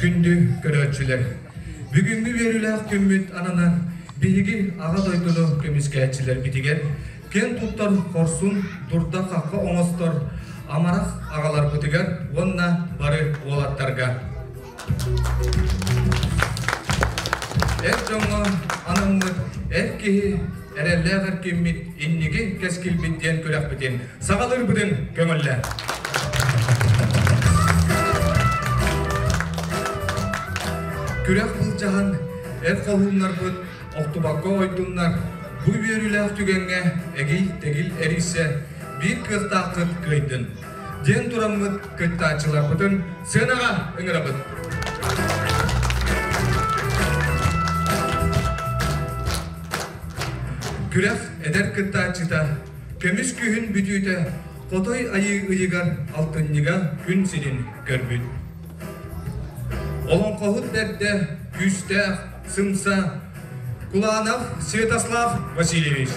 Күндү көрөөччүлэр, бүгүҥҥү үөрүүлээх күммүт ананар биһиги Аҕа дойдуну көмүскээччилэрбитигэр киэн туттар хорсун дурда-хахха оҥостор амарах аҕаларбытыгар уонна бары уолаттарга. Эр дьоҥҥо анаммыт эр киһи эрэллээх эркиммит инники кэскилбит диэн күрэхпитин саҕалыырбытын көҥүллээ. Күрэх былдьаһан эр хоһууннарбыт охтубакка ойдуннар, бу үөрүүлээх түгэҥҥэ эгил-тэгил эрийсэ биир кыахтааххыт кыайдын диэн тураммыт кыттааччыларбытын сыанаҕа ыҥырабыт. Күрэх эдэр кыттааччыта көмүс күһүн бүтүүтэ Хотой Айыы ыйыгар алтынньыга күн сирин көрбүт. Олоҥхоһут бэрдэ күүстээх, сымса Куланов Святослав Васильевич.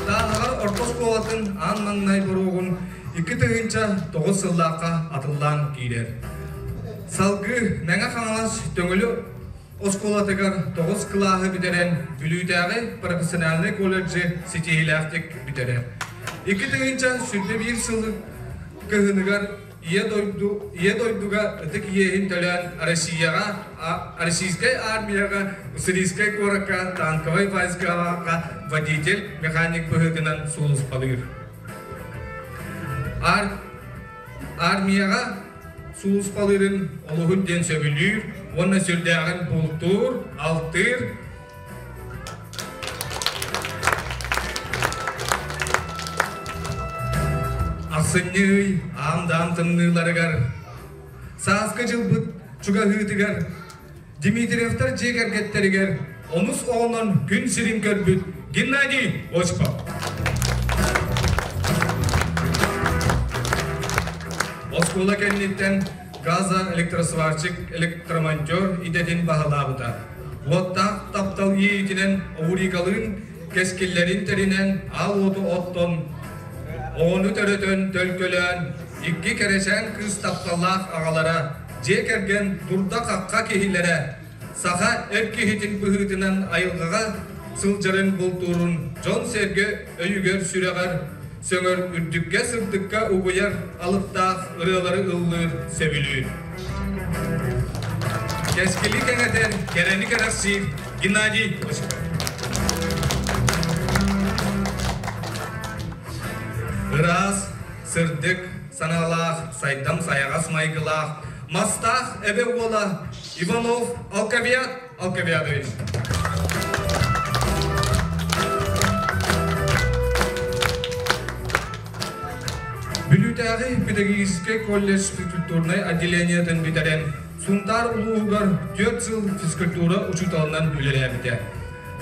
Тааһаҕар орто оскуолатын аан маҥнай боруогун 2009 сыллаахха атыллаан киирэр. Салгыы Мэҥэ Хаҥалас Төҥүлү оскуолатыгар тоҕус кылааһы бүтэрэн Бүлүүтээҕи профессиональнай колледжы ситиһиилээхтик бүтэрэр. 2021 сыл кыһыныгар Ийэ дойду, Ийэ дойдуга ытык иэһин төлөөн Россияҕа, Российскай армияҕа Уссурийскай куоракка танковай войскаҕа водитель, механик быһыытынан сулууспалыыр. Ар армияҕа сулууспалыырын олуһун диэн сөбүлүүр уонна сүрдээҕин бултуур, алтыыр, Ахсынньы ый аам-даам тымныыларыгар, сааскы дьылбыт чугаһыытыгар Дмитриевтар дьиэ кэргэттэригэр онус оҕонон күн сирин көрбүт Геннадий Осипов. Оскуола кэнниттэн газа электросварщик, электромонтер идэтин баһылаабыта. Уоттаах таптал иэйиитинэн Аурикалыын кэскиллэрин тэринэн аал уоту оттон, оҕону төрөтөн төлкөлөөн, икки кэрэчээн кыыс тапталлаах аҕалара, дьиэ кэргэн дурда-хахха киһилэрэ, саха эр киһитин быһыытынан айылҕаҕа сылдьарын бултуурун дьон-сэргэ өйүгэр-сүрэҕэр сөҥөр үрдүккэ-сырдыкка угуйар алыптаах ырыалары ыллыыр сөбүлүүр. Кэскили кэҥэтэр, кэрэни кэрэхсиир Геннадий Осипов. Ыраас, сырдык санаалаах, сайдам сайаҕас майгылаах, мастаах эбэ уола Иванов Алкавиат Алкавиадович. Бүлүүтээҕи педагогическай колледж физкультурнай отделениетын бүтэрэн, Сунтаар улууһугар 4 сыл физкультура учууталынан үлэлээбитэ.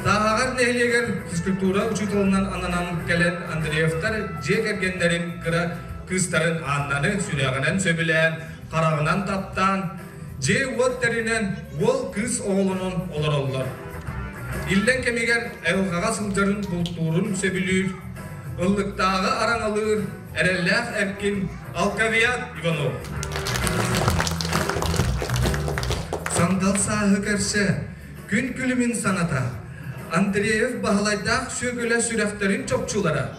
Тааһаҕар нэһилиэгэр физкультура учууталынан ананан кэлэн Андреевтар дьиэ кэргэннэрин кыра кыыстарын Аннаны сүрэҕинэн сөбүлээн, хараҕынан таптаан, Дьиэ-уот тэринэн уол-кыыс оҕолонон олороллор. Иллэҥ кэмигэр айылҕаҕа сылдьарын бултуурун сөбүлүүр, ыллыктааҕы араҥалыыр эрэллээх эркин Алкавиат Иванов. Сандал сааһы көрсө, күн күлүмүн саната, Андреев Баһылайдаах Сүөкүлэ сүрэхтэрин чопчулара.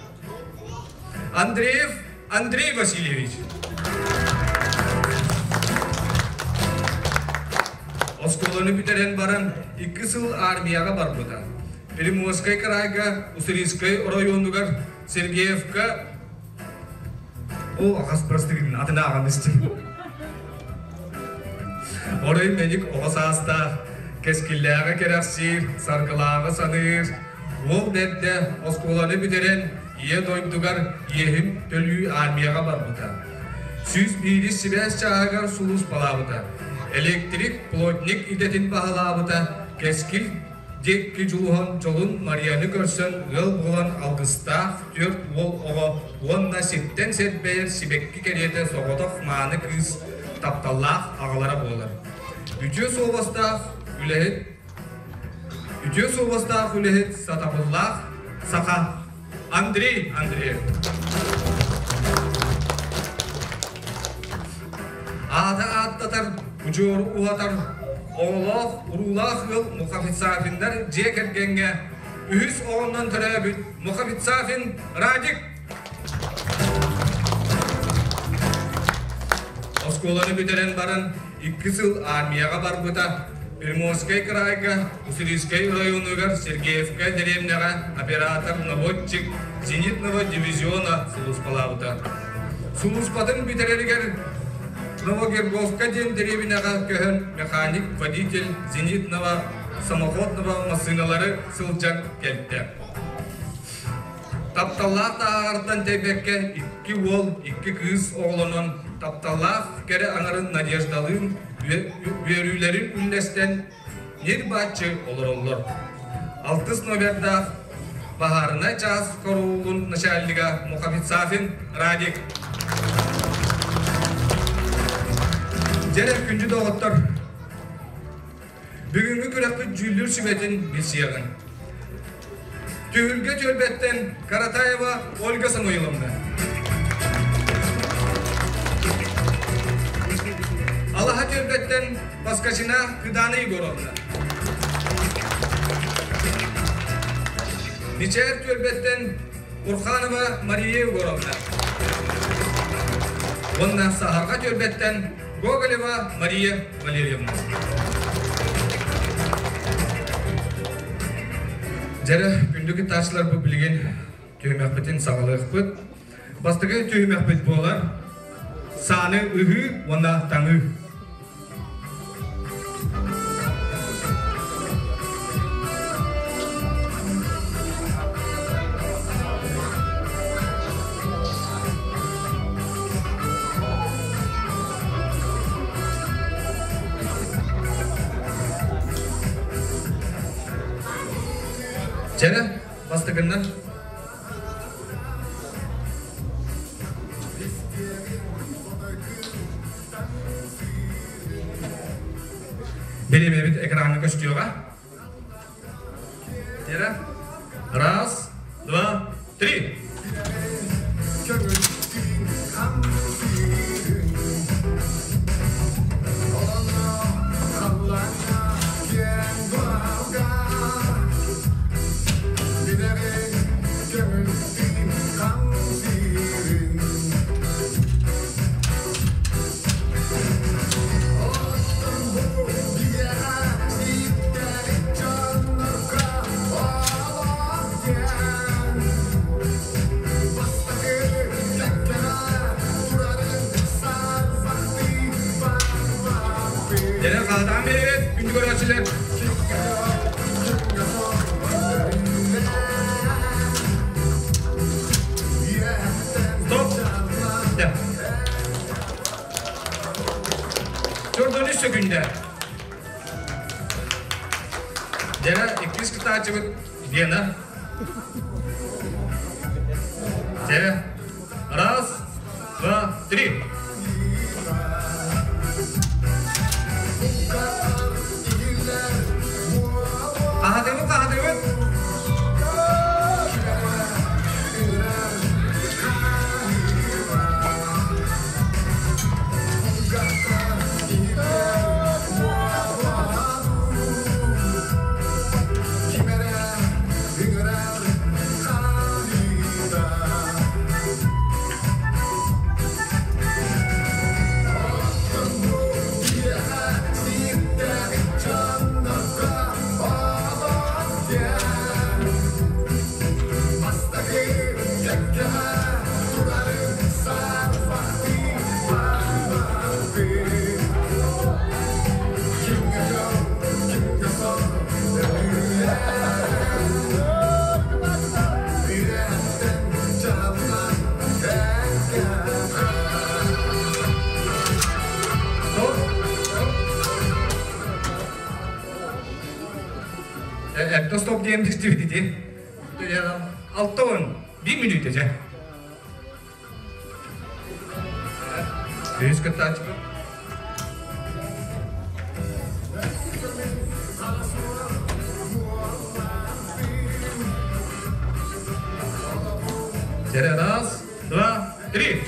Андреев Андрей Васильевич. Оскуоланы бүтэрэн баран икки сыл армияҕа барбыта. Приморскай кыраайга Уссурийскай оройуонугар Сергеевка О, хас простыгын атын ааҕан истим. Орой мэник оҕо саастаах, кэскиллээҕи кэрэхсиир, саргылааҕы саныыр, уол бэрдэ оскуоланы бүтэрэн Ийэ дойдугар иэһин төлүү армияҕа барбыта. 101 сибээс чааһыгар сулууспалаабыта. Электрик, плотник идэтин баһылаабыта. Кэскил диэки дьулуһан дьолун Марияны көрсөн ыал буолан алгыстаах түөрт уол оҕо уонна сиртэн сэрбэйэр сибэкки кэриэтэ соҕотох мааны кыыс тапталлаах аҕалара буолар. Үтүө суобастаах үлэһит Үтүө суобастаах үлэһит сатабыллаах саха Андрей Андреев. Аата ааттатар, удьуору уһатар, оҕолоох, уруулаах ыал Мухафицафиннар дьиэ кэргэҥҥэ үһүс оҕоннон төрөөбүт Мухафицафин Радик. Оскуоланы бүтэрэн баран 2 сыл армияҕа барбыта. Приморскай кыраайга Уссурийскай районугар Сергеевка дэриэбинэҕэ оператор-наводчик зенитного дивизиона сулууспалаабыта. Сулууспатын бүтэрэригэр Новогерговка диэн дэриэбинэҕэ көһөн механик, водитель зенитного самоходного массыыналары сылдьан кэлтэ. Тапталлаах тааҕартан тэйбэккэ икки уол, икки кыыс оҕолонон тапталлаах кэрэ аҥарын Надеждалыын үөрүүлэрин үллэстэн ньир-бааччы олороллор. Алтыс номердаах баһаарынай чаас коруулун начальнига Мухаммедсафин Радик. Дьэ, күндү доҕоттор, Бүгүҥҥү күрэхпит дьүүллүүр сүбэтин билсиэҕиҥ. Түһүлгэ түөлбэттэн Каратаева Ольга Самойловна. Алаһа түөлбэттэн Поскачина Кыдана Егоровна. Мичээр түөлбэттэн Бурханова Мария Егоровна. Уонна Саһарҕа түөлбэттэн Гоголева Мария Валерьевна. Дьэрэ, күндү кыттааччылар бу билигин түһүмэхпитин саҕалыахпыт. Бастакы түһүмэхпит буолар сааны ыһыы уонна таҥыы. Чэрэ, бастакыннан. Бириэмэбит экраҥҥа көстүөҕэ. Раз, два, три. Дьэ, хаатаан биэрэбит, күндү көрөөччүлэр. Стоп! Төрдөнүс сөкүндэ. Дьэ, иккис кытааччыбыт Гена. Дьэ, раз, два, три. Хаһатыбыт, хаһатыбыт. Эрдэ стоп диэн истибит ити. 61 мүнүүтэ дьэ. Үһүс кыттааччы. Раз, два, три.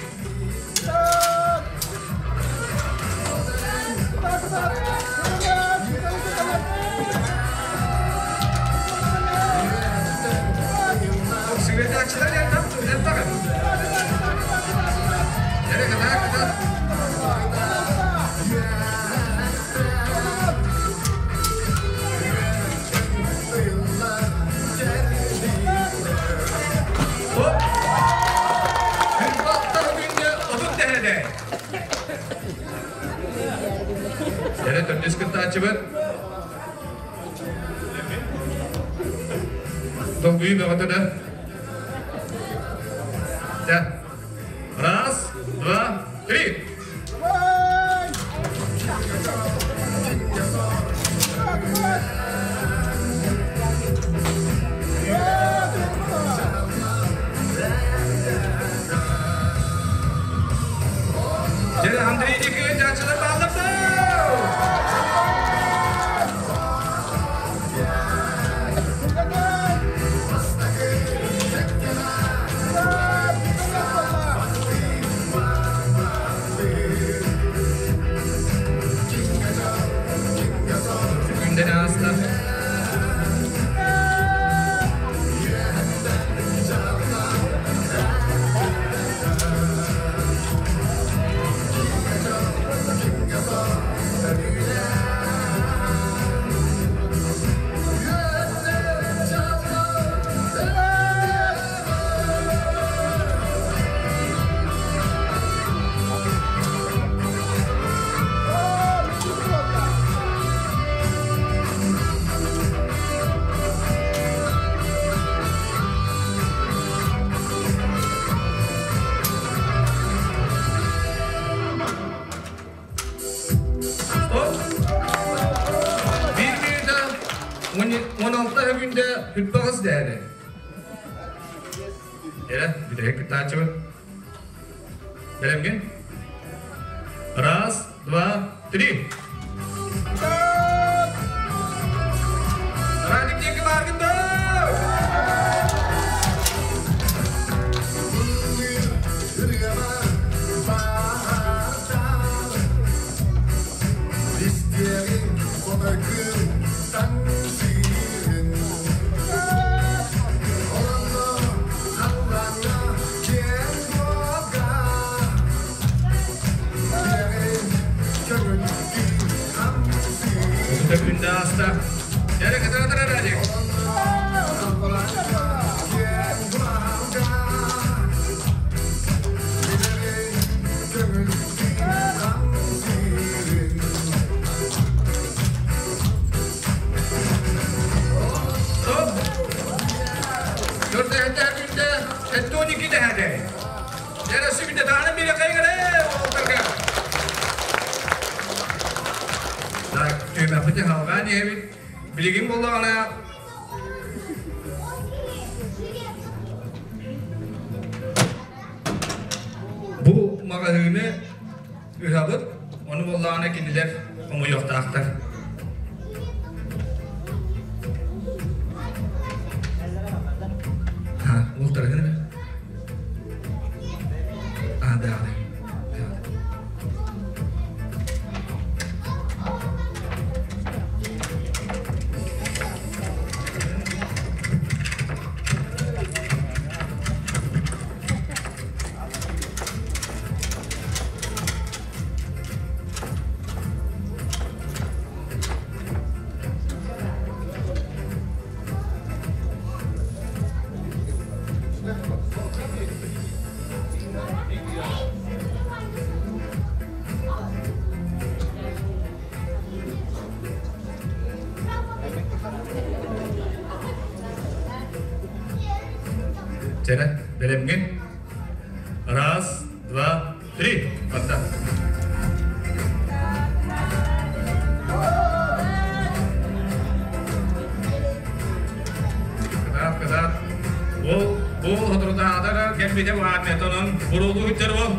Долгуйуу бөҕөтө да. Чэ. Раз, два, три. Дьэ, Андрей Николаевич аччылар бааллар да! Күндэн ааста. Стоп! Биир мүнүүтэ 16 күндэ хүппэҕис дээри. Эрэ, бүтэһик кыттааччыбын. Бэлэмҥин? Раз, два, три. Радик диэки бааргын доо! Күндэ ааста. Дьэ, кытара Радик. Стоп! Төрдөһүттэ күндэ 72 дэһэдэ. Дьэ, сүбүтэ тааны бире кайгары олтарга. Так, түмэппити халгаан иһэбит. Билигин боллаҕына бу маҕаһыыны ыһабыт, ону буоллаҕына кинилэр хомуйуохтаахтар. Ha, ултарыгын А, да, да. Чэрэ, бэлэмҥин? Раз, два, три. Барда. Кытаат, кытаат. Ол, ол соторутааҕар кэлбитэ баар, онон буруулуу үттэр ол.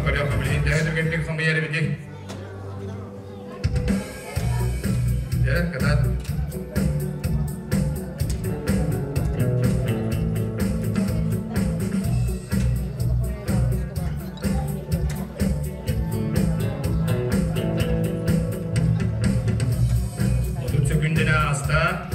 Көрүөххэ билигин төһө түргэнник хомуйар эбитий. Дьэ, кытаат. 30 sekundini ааста.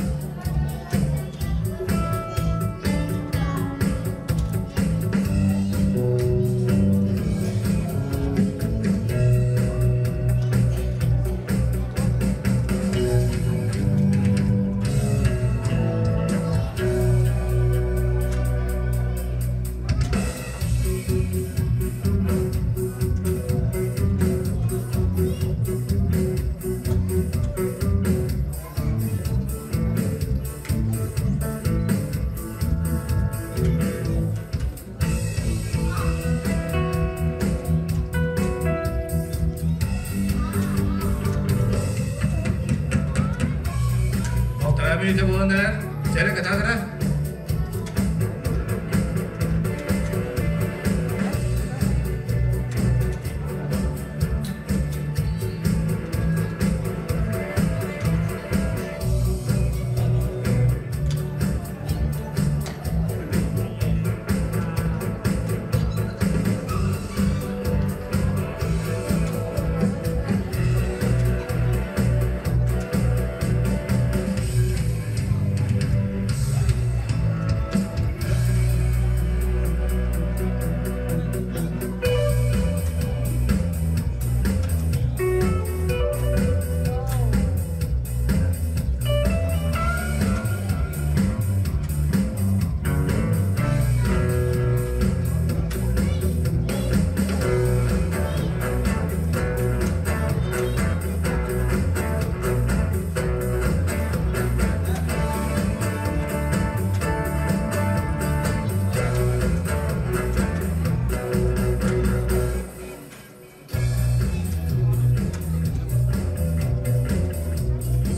Мүнүүтэ буолан эрэр. Чэрэ кытаатара.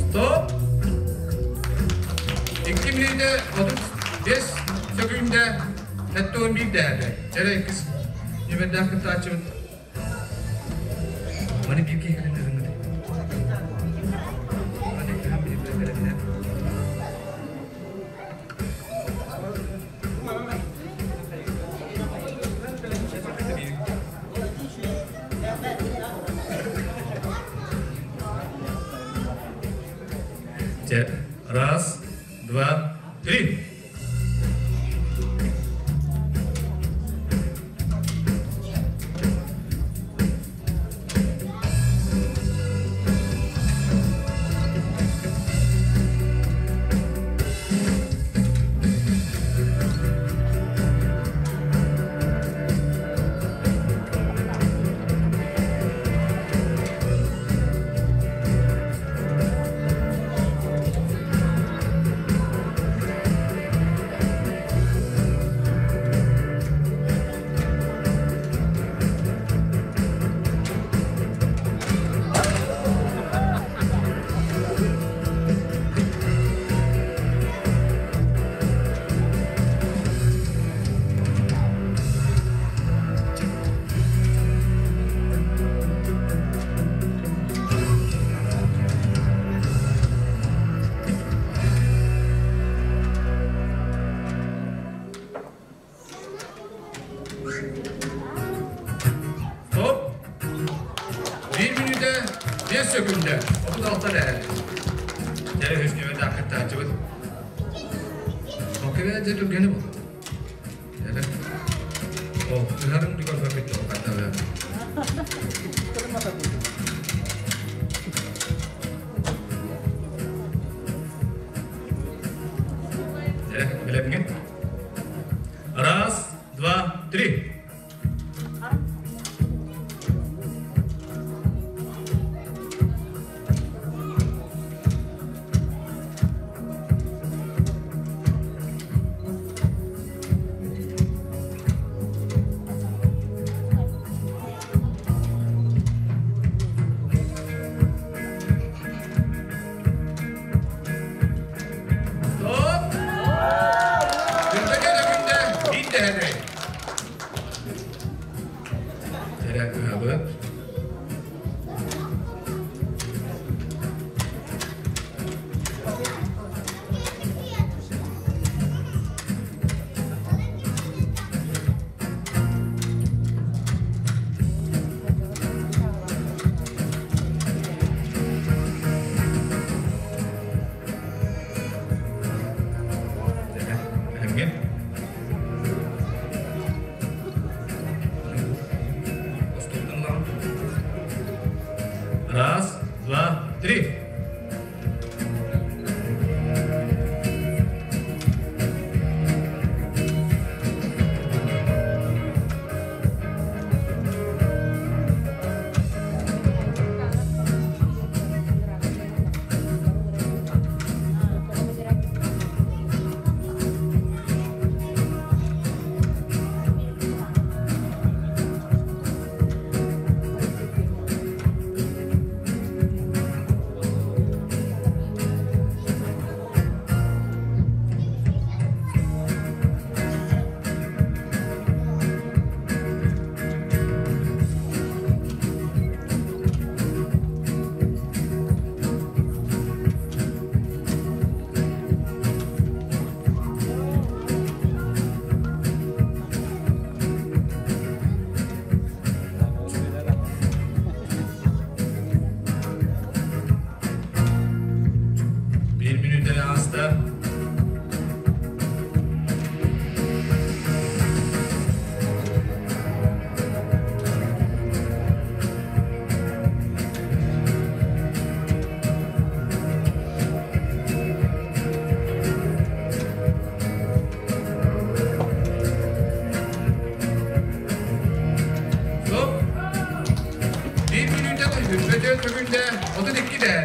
Стоп! 2 мүнүүтэ 35 сөкүүндэ 71 дэһэлэ. Чэрэ иккис нүмердээх кыттааччыбыт. Маны биир киһи кэлин ырыҥыт. Маны хаһан биир кэлэн Раз, два, три. Стоп! 1 мүнүүтэ 5 сөкүндэ. 36 дэһэлэ. Дьэ үһүс нүөмэрдээх кыттааччыбыт. Окей, дьэ түргэни бул. Дьэ. Ол, ыһарын көрбөппүт ол хаттабы. Дьэ, билэбиҥин? Раз, два, три. Стоп!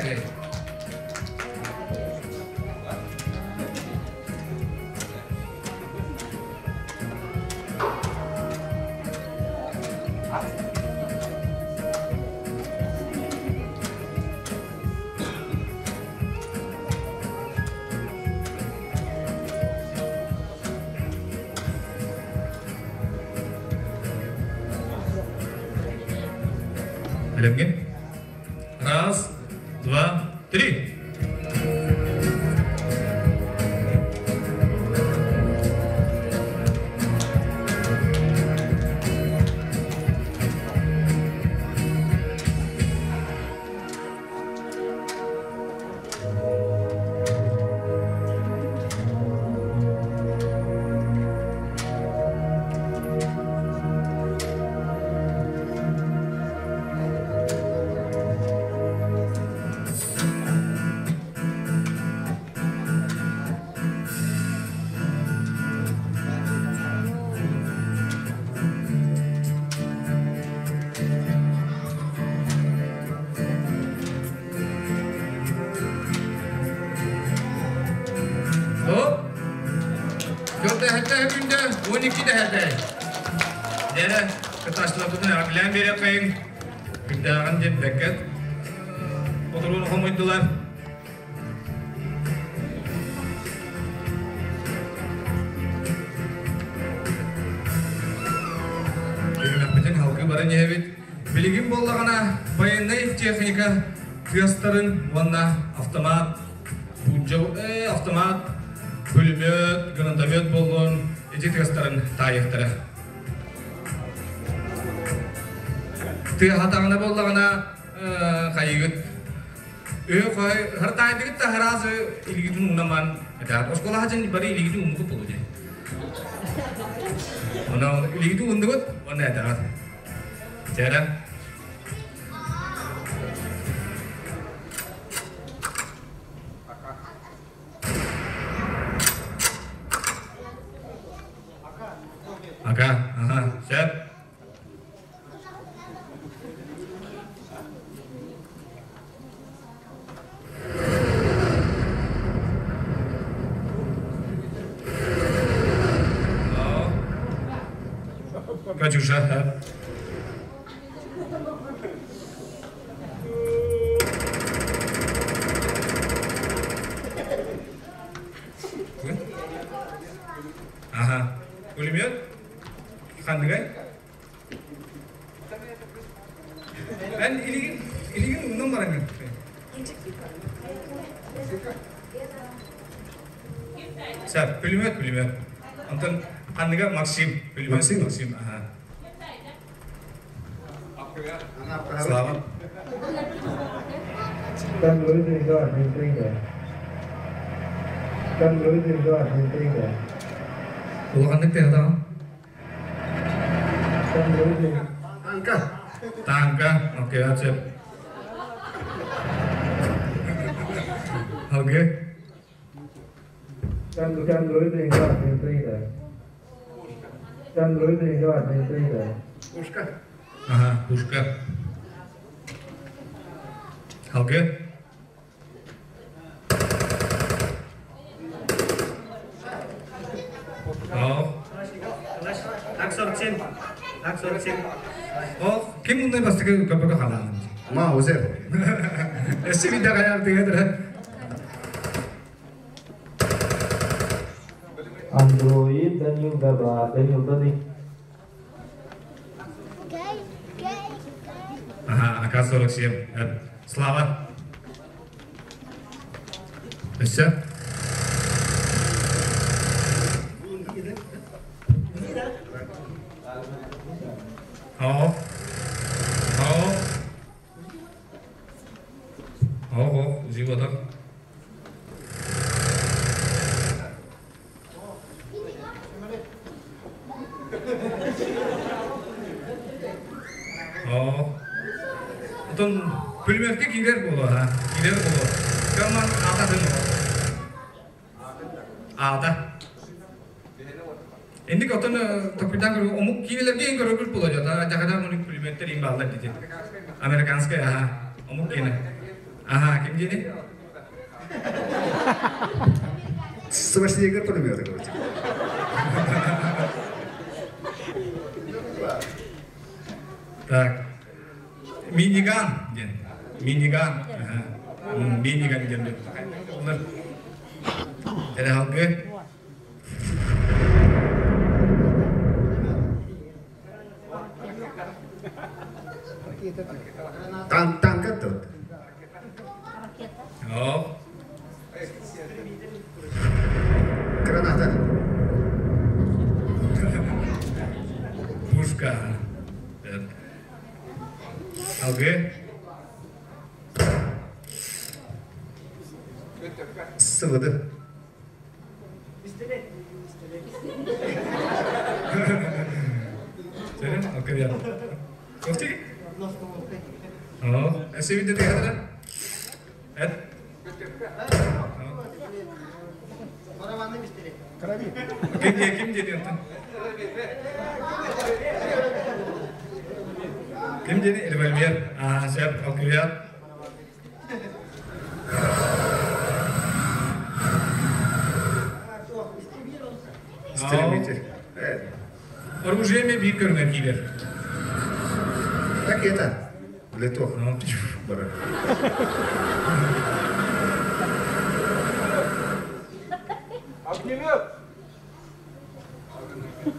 кэһээбэй. Билэмҥин? Раз, два, три. Hop. Дьол дэһэтэ күндэ 12 дэһэтэ. Дэрэ кытааччыларбытын эҕэрдэлээн биэриэххэйиҥ. Күндээҕин диэн бэккэт. Отуруун хомуйдулар. Түһүмэхпитин халгыы баран иһэбит. Билигин буоллаҕына военнай техника тыастарын уонна автомат автомат, пулемет, гранатомет буоллун ити тыастарын таайыахтара. Тыаһатаҕына буоллаҕына хайыгыт Хартаайдыгыт да хараасы илигитин уунаман этэ. Оскуола хачан бары илигитин ууннугут болу дии. Она илигитин ууннугут, онно этэҕэр. Чээрэ. Ака, ага, сөп. Катюша, а? Ага. Пулемет? Ханныгай? Эн илигин илигин уунан бараҥын. Сэр, пулемет, пулемет. Онтон ханныга Максим, пулемет Максим, Максим, ага. Слава. Улаханнык тыатаҕын? Танка. Танка, окей, сөп. Окей. Пушка. Ага, пушка. Окей. О. Так 47. Так 47. О, ким мундай бастакы көпөкө халаан? Ма, озер. Эссе вида каяр тыгадыр. Android Daniel Daba, Daniel Dani. Ага, АК-47. Слава. Все? О. О. О, животок. О. Отон пулеметке киирэр буолуо, ha? Киирэр буолуо. Кэман аата Аата. Инник отон токуйдан көрү омук киинелерге ин көрөбүр буолуо. Жакада муну пулеметтер ин баалар дити. Американская, аха. Омук киинэ. Аха, ким диэни? Свастика пулемета, короче. Так. Миниган диэн. Миниган. Миниган диэн. Эрэ халгы. Танка тут. О. Граната. Пушка. Алгы. Сывыды. Сен, алгы. Кофти? О, эсибит дете Эт. Ким дие, ким дие диэн? Ким диэни? Револьвер. Аа, сөп, алгыят. Истребитель. Оружие биир көрүҥэр киирэр. Ракета. Летох. Бара. Огнемет!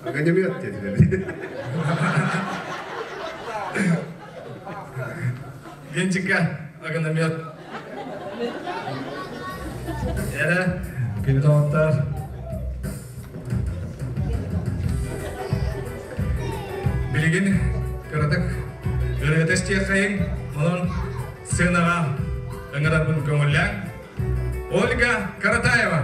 Огнемет диэтилэр. Генчика, огнемет. Эрэ, күндү Билигин кыратык ырыата истиэххэйиҥ, онон сценаҕа ыҥырарбын көҥүллээҥ. Ольга Каратаева.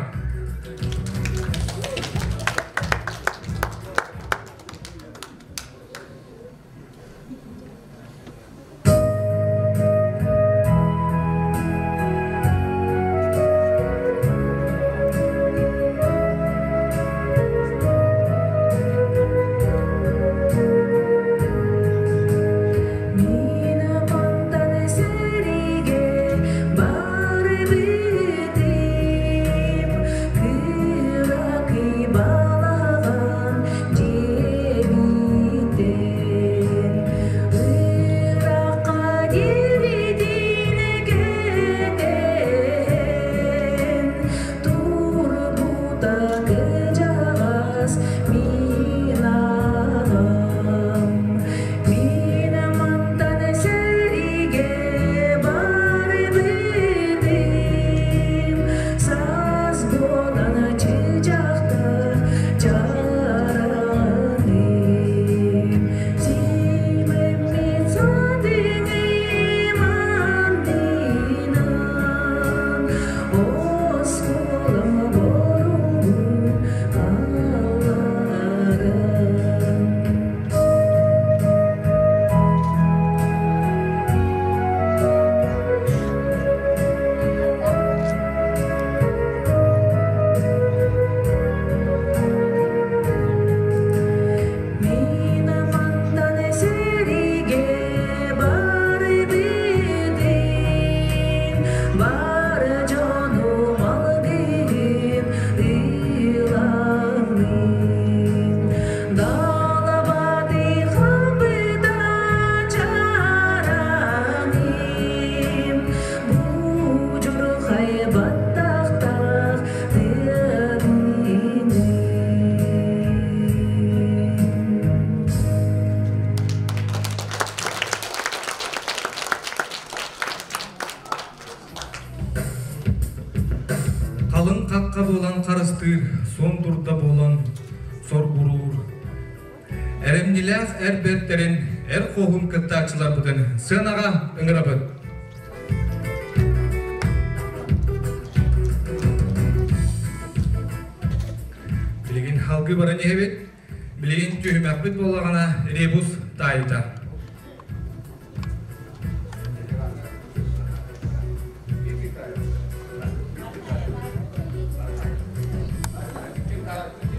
Мина пантан сэриигэ барбытым, кыракый балаҕан дьиэбитин ырахха диэбитин кэтэһэн турбута кыдьаҕас мин аҕам. Мин мантан сэриигэ барбытым, саас буолан чыычаахтар чараным. Симэммит сатыҥым аннынан оскуолам боругун хаалларан. Мин мантан сэриигэ барбытым, бар дьонум алгыһын ыламмын. Далабаты хапыта чараным, будьурхай баттахтаах тыаныным. Халыҥ хахха буолан харыстыыр, суон дурда буолан соргуруур. Эрэмньилээх эр бэртэрин, эр хоһун кыттааччыларбытын сыанаҕа ыҥырабыт. Билигин халгы баран иһэбит. Билигин түһүмэхпит буоллаҕына ребус таайыта.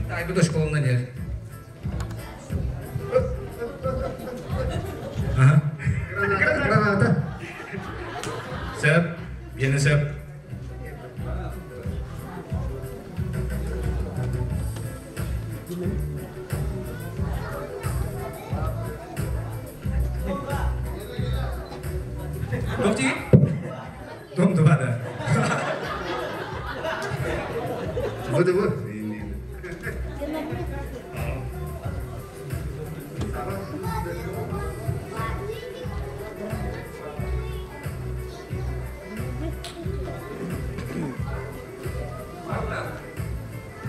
Таайбыт оскуоланан иһэр. Аха. Граната. Сөп. Сөп. Туох Дом два, да. ВДВ.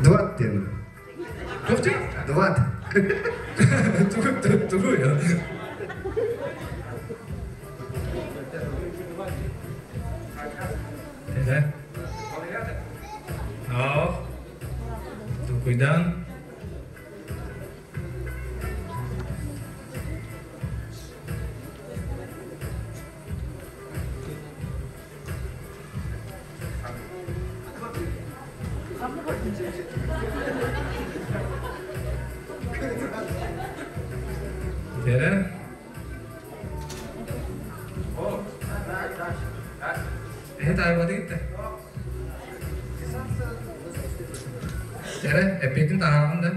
Дват диэн. Туох дии? Дват. Тугу я? Теде. Аа. Тукуйдан. Теде. Это айбады гитте. Тере, эппетин таһааран да.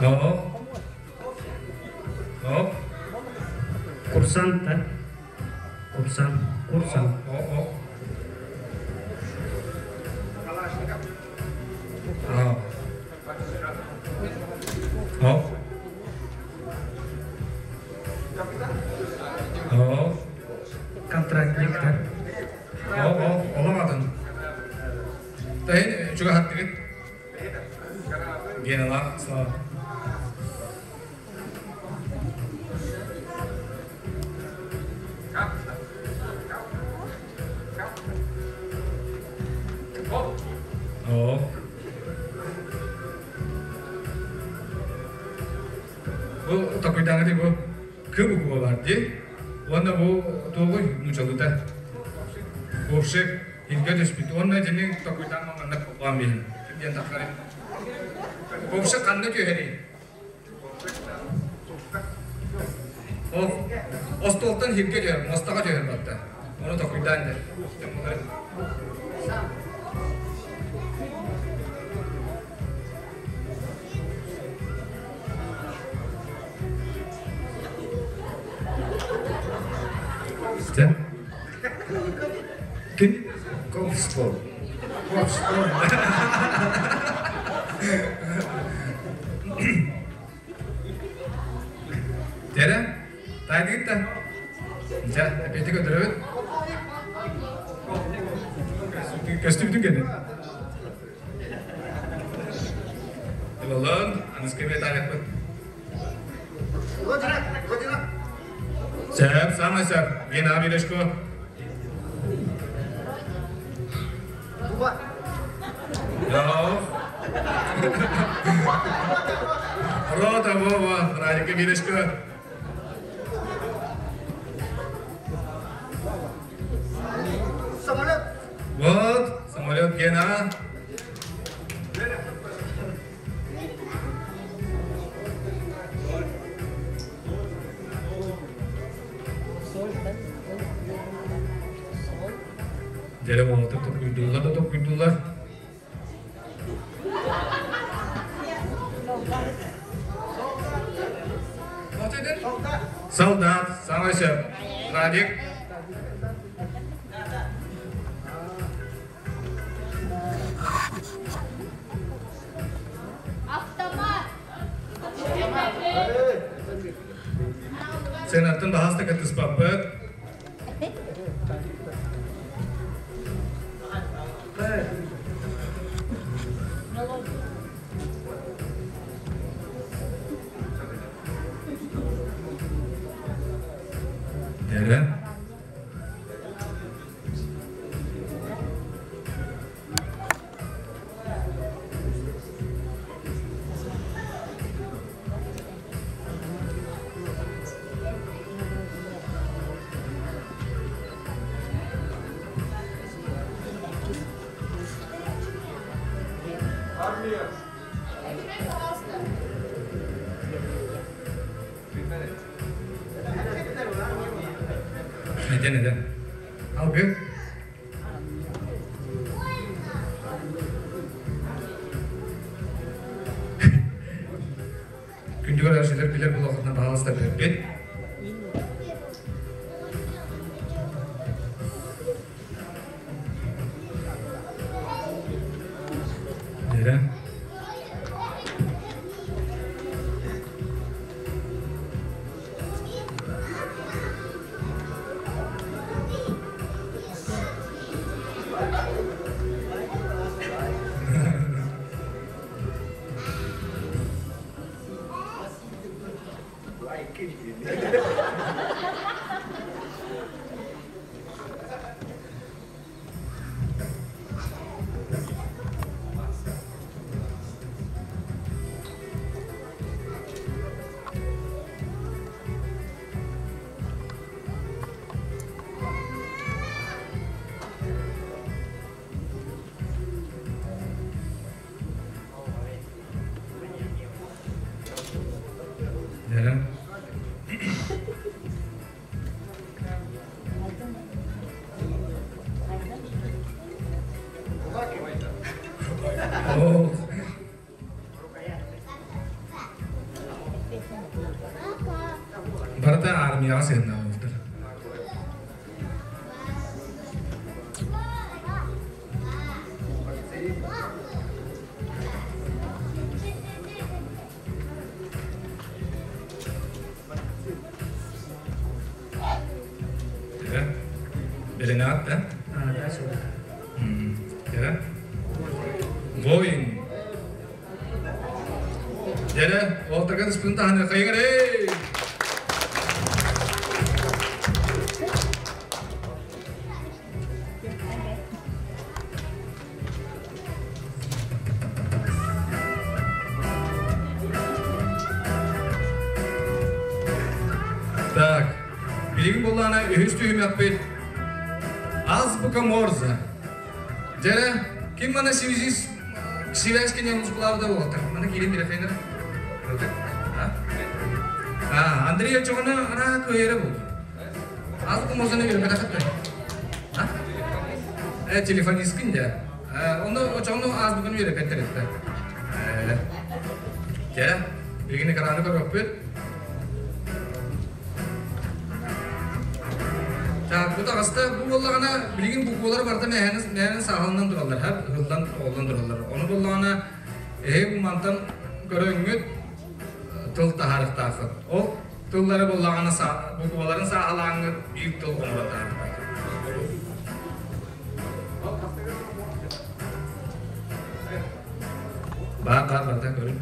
Оо. Оо. Курсант, да? Курсант. Курсант. Оо. Оо. Оо. Оо. Контрактник, да? Оо, оо, оламадын. Тахин чуга хаттыгыт. Генала, слава. Оо. Бу такойдаңы бу кы буква бар ди. Онна бу тоғой мучалыта. Ковшек илге түспүт. Онна жени такойдан маңында кылган бейин. Кимден таққары. Ковшек қанны көһери. О, остолтан хирге жер, мостаға жер батта. Оны такойдан де. Сен? Ким? Ковство. Тере? Тайды гитте. Жа, эпети көтөрөбүт. Көстүбүтүн кене. Болон, аныскеме тарихпыт. Сөп, самый сөп. Мен абилешко. Йоо. Рота Вова, Радика Милешко. Самолет. Вот, самолет Гена. Деле болотуп токуйдулар да токуйдулар. Вот это? Солдат, самый сөп. Радик. Автомат. Сен аттын бахаста каттыспаппыт. Дере. Этэн этэн. Алгы. Күндүгэр өрсүлэр билэр булахытына баһалыста билэрбит. Дere. Дere. О, барыта армияҕа сыһыннаах буолтар. Дere. Беленаат да? А, да, сюда. Дere. Воин. Дere, уолтарга түспүтүн таһаны хайыгар эй! Так, билигин буоллаҕына үһүс түһүмэхпит Азбука Морзе. Дьэрэ, ким мана связист связь кине мускулаабыта буолтар. Мана киирин билэхейнер. А, Андрей очоҕуна ара кыайара буолду. Азбука Морзаны билбэтэххит А? Э, телефонисткин дьэ. Онно очоҕуну азбуканы үөрэппэттэр этэ. Дьэ, билигин экраны көрүөхпүт. Так, бу таҕыста, бу буоллаҕына, билигин буквалар барыта мэһэни сааһыланан тураллар, һап, ыһыллан, оҕоллон тураллар. Ону буоллаҕына, эһи бу мантан көрөҥҥүт тыл таһаарыахтааххыт. Ол тыллары буоллаҕына, букваларын сааһылааҥҥыт биир тыл оҥорон таһаарыахтааххыт. Баар, баар, барыта көрүн.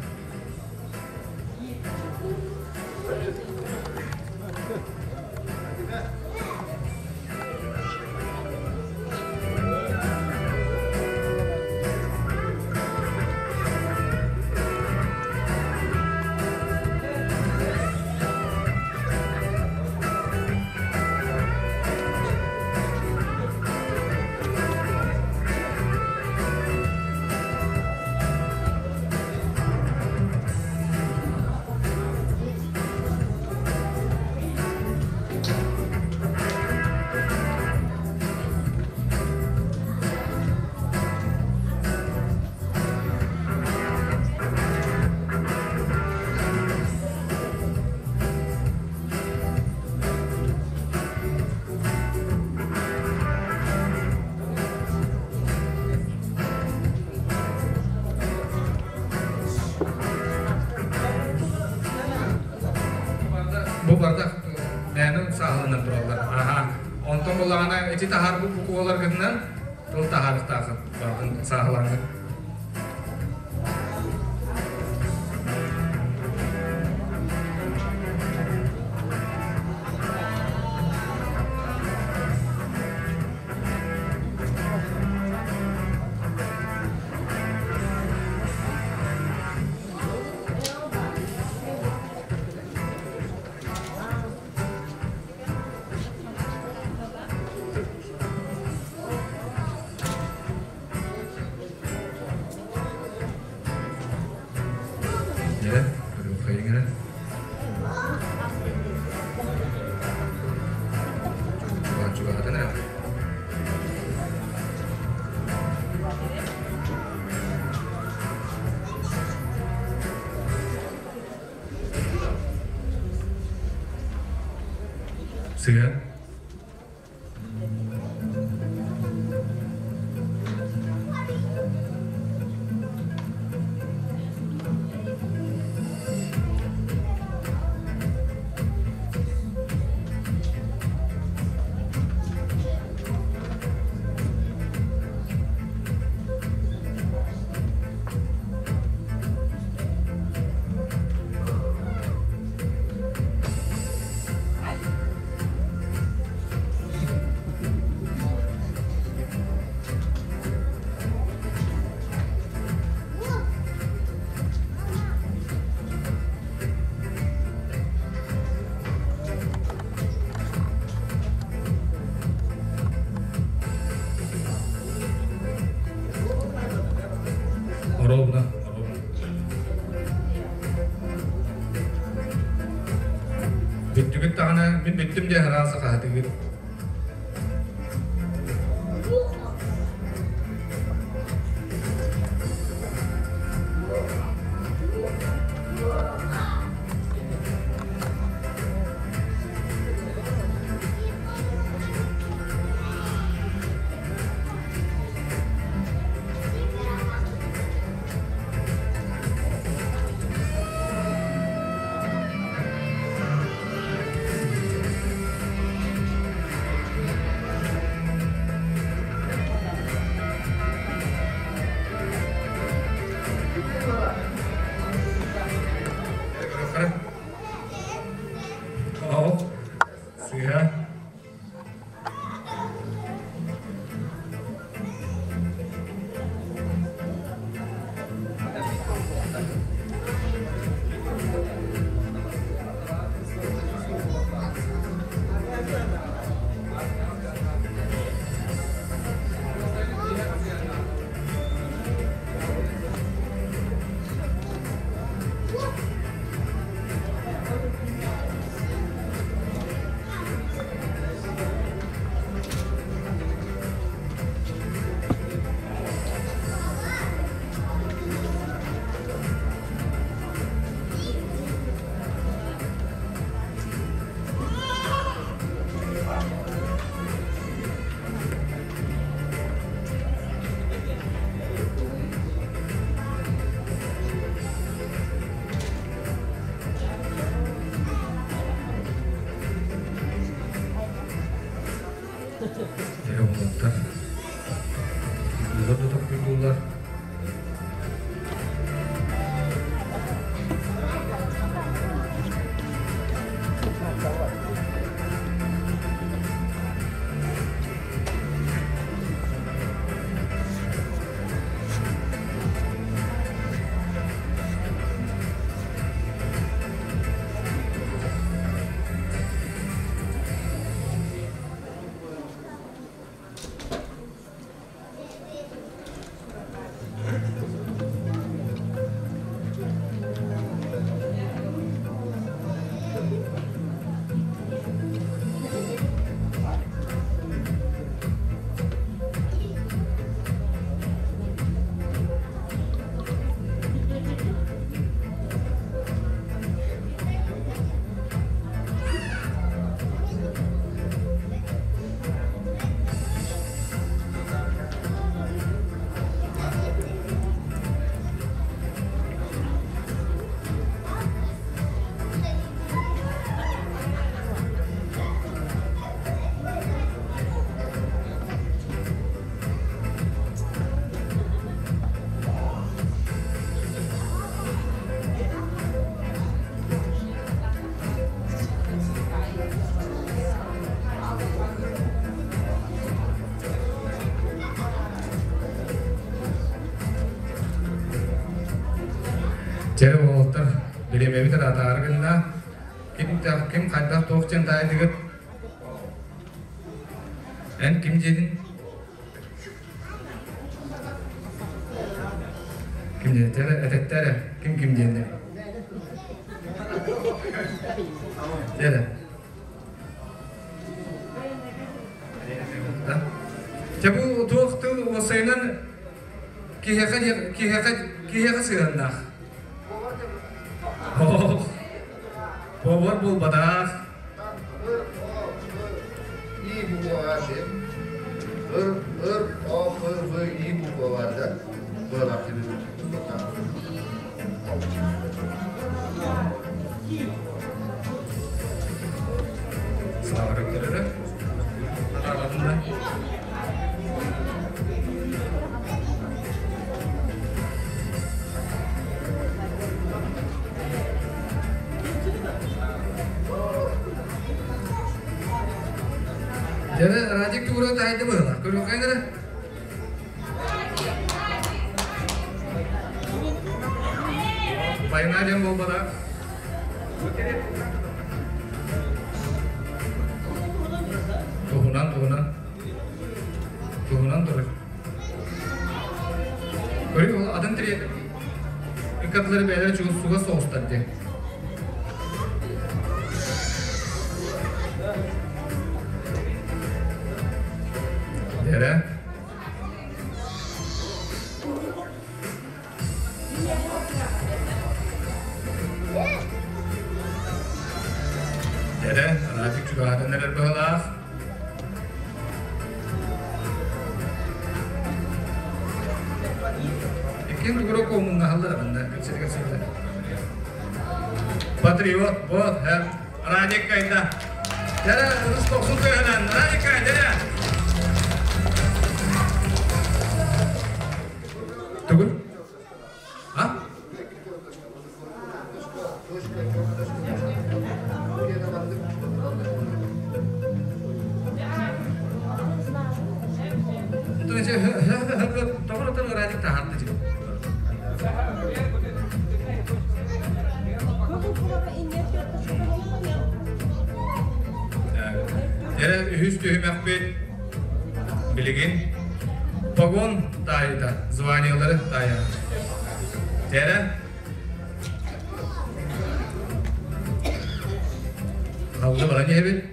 Бу барда мээнэ сааһыланан тураллар. Аха. Онтон буллаҕына ити таһаар бу букваларгытынан тыл таһаарыахтааххыт барытын сааһылаҥҥыт. Эрэ, көрүөххэйиҥ эрэ. Чугаһатан эрэ. Сыа. Оруобуна, оруобуна. Бүттүгүт даҕаны, мин бүттүм диэн араас хаһытыгыт. Ол сыыһа. Дьэ, уолаттар да тохтууллар. Чэ, уолаттар, бириэмэбит ыраатаары гынна. Ким, ким хайдах туох диэн таайдыгыт? Эн ким диэтин? Ким диэн? Этэттэрэ. Ким ким диэннэр? Дьэ. Дьэ бу туох тыл уопсайынан киһиэхэ киһиэхэ киһиэхэ сыһыаннаах. Ох, повар буолбатах. И буква диэн. Ыр, ыр, О, П, В, И буква бар да. Быалаах Слава көрдөрөрө. Атаалатын да. Дьэ, Радик тугура таайда быһыылаах. Көрүөххэ эрэ. Война диэн буолбатах. Туһунан, туһунан. Туһунан турар. Көрү ол атын тириэт. Ыккардылары бэйэлэрэ чугас суга соҕустар диэн. Дэрэ. Дэрэ, Радик чугаһатан эрэр быһалаах. Иккиэн тугура куомуннаһаллар манна кэпсэтэ-кэпсэтэ. Патриот, вот, Радик кайда. Дәрэ, ырыс тохсун тыаһынан, Радик кай, дәрэ. Тугун? А? Радик таһаарда Эрэ үһүс түһүмэхпит билигин погон таайыта званиелары таайа. Эрэ Алды баран иһэбит.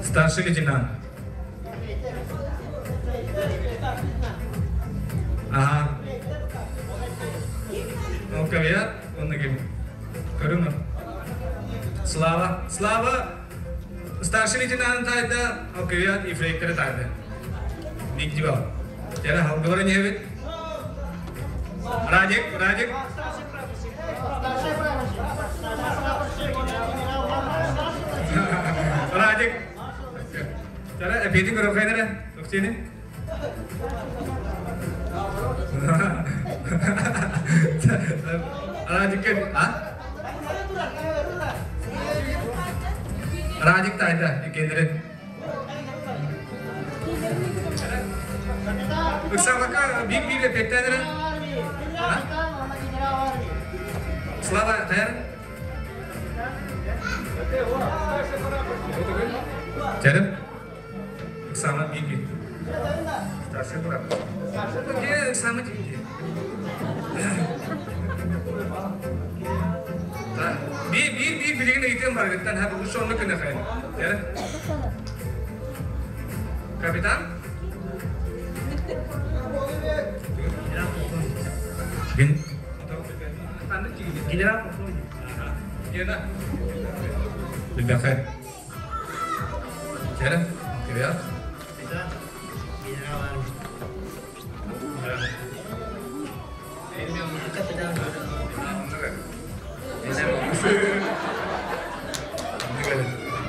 Старший лейтенант. Ага. Ну, кавият, он ким? Көрүҥ. Слава. Слава старший лейтенант тайда, алкавиат ефрейторы тайды. Нигдибал. Тере халгылары небит? Радик, Радик. Радик. Тере эпетин көрөп кайнere? Токтени? Радик а? Радик тайда икендерин. Ыксалака биир-биир эппиэттээдэрэ. Слава, тайар? Чэрим? Ыксама биир-биир. Старший брат. Где ыксама тиийди? Биир биир билигин ыйытыам баргыттан ха бу сонно күнэ хайын. Капитан? Гин. Генерал полковник. Гена. Билбэхэ. Кere, привет. Капитан. Генерал армии. Капитан.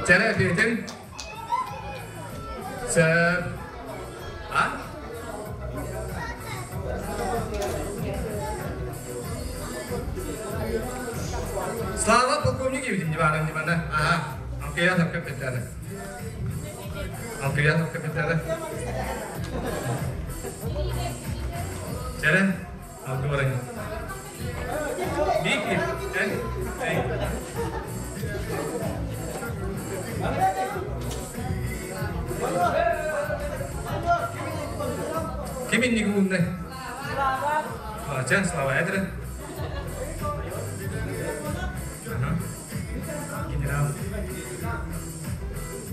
Кere, Петин. Сэр. А? Слава полковник Евгений Ивановна, Ивановна. Ага. Алкиятов капитана. Алкиятов капитана. Чэрэ, алгыбарай. Бики, эй, эй. Ким инники ууннай? Слава. Чэ, Слава, этэрэ. Генерал.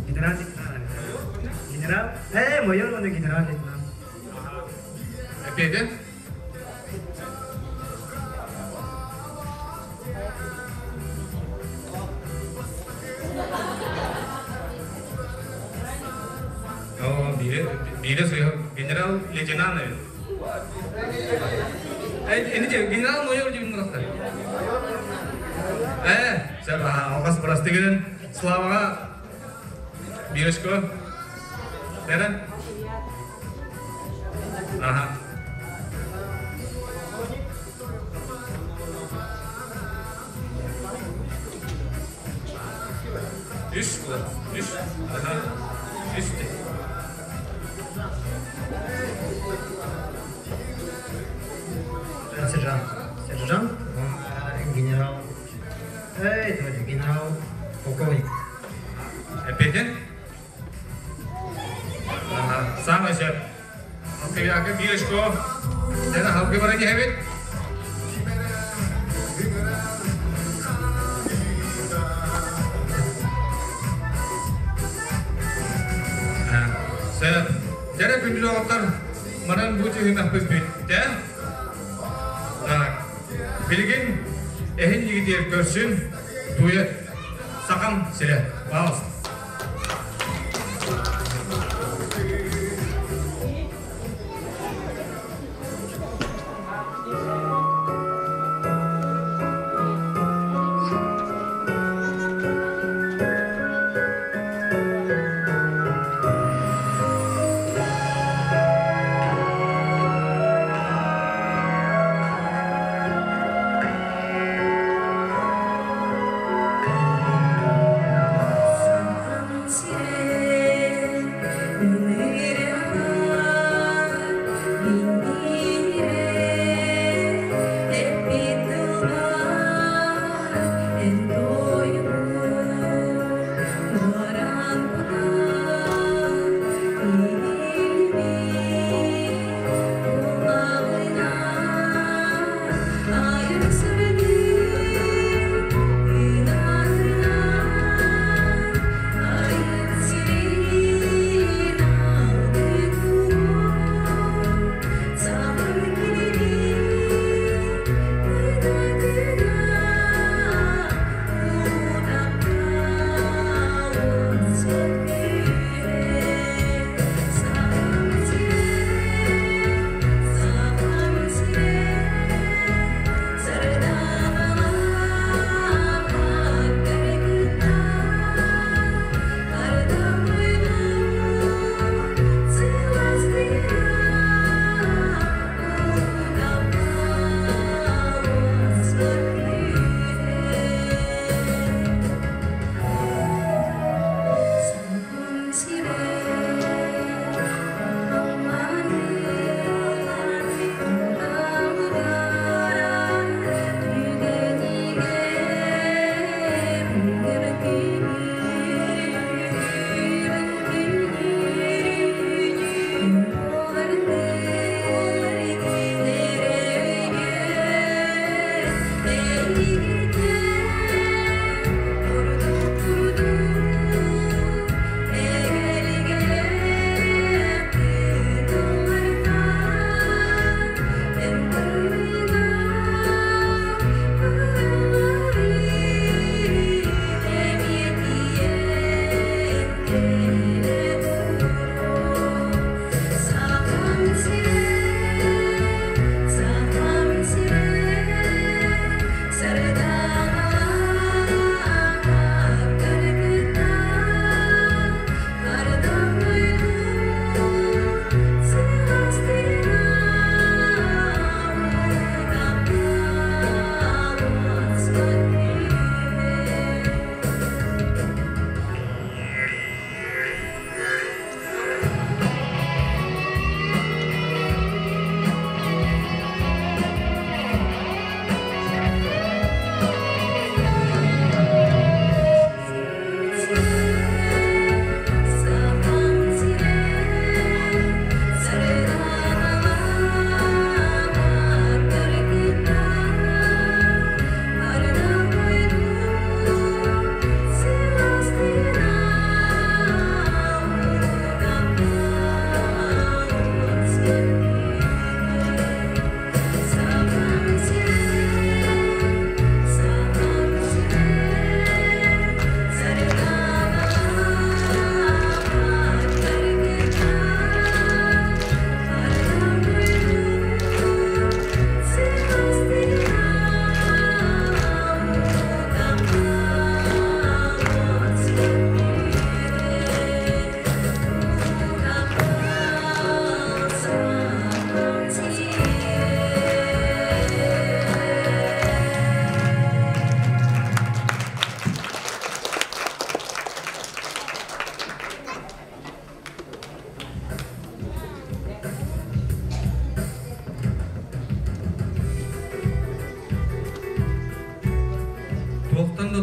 Генерал лейтенант. Генерал. Майор уонна генерал лейтенант. Эппиэтэ? О, бире, бире суя генерал лейтенант эбит. Эй, ини генерал майор диэн мурахтар. Э, сәп, алғас бырастыгын Славаға Бирешко. Нere? Ага. Үс була. Үс. Ага. Үс. Сержант. Сержант, генерал. Эй, это генерал, полковник. Эппиэтэ? Ага. Самый сөп. Алкыяка Бирешко. Дена халкы бара дихебит. Сөп. Дәрә күндүл оҕоттор манан бу түһүмэхпит бүттэ. Так. Билигин эһин йигитиэр көрсүн дуэт Сахам сирэ. Пожалуйста.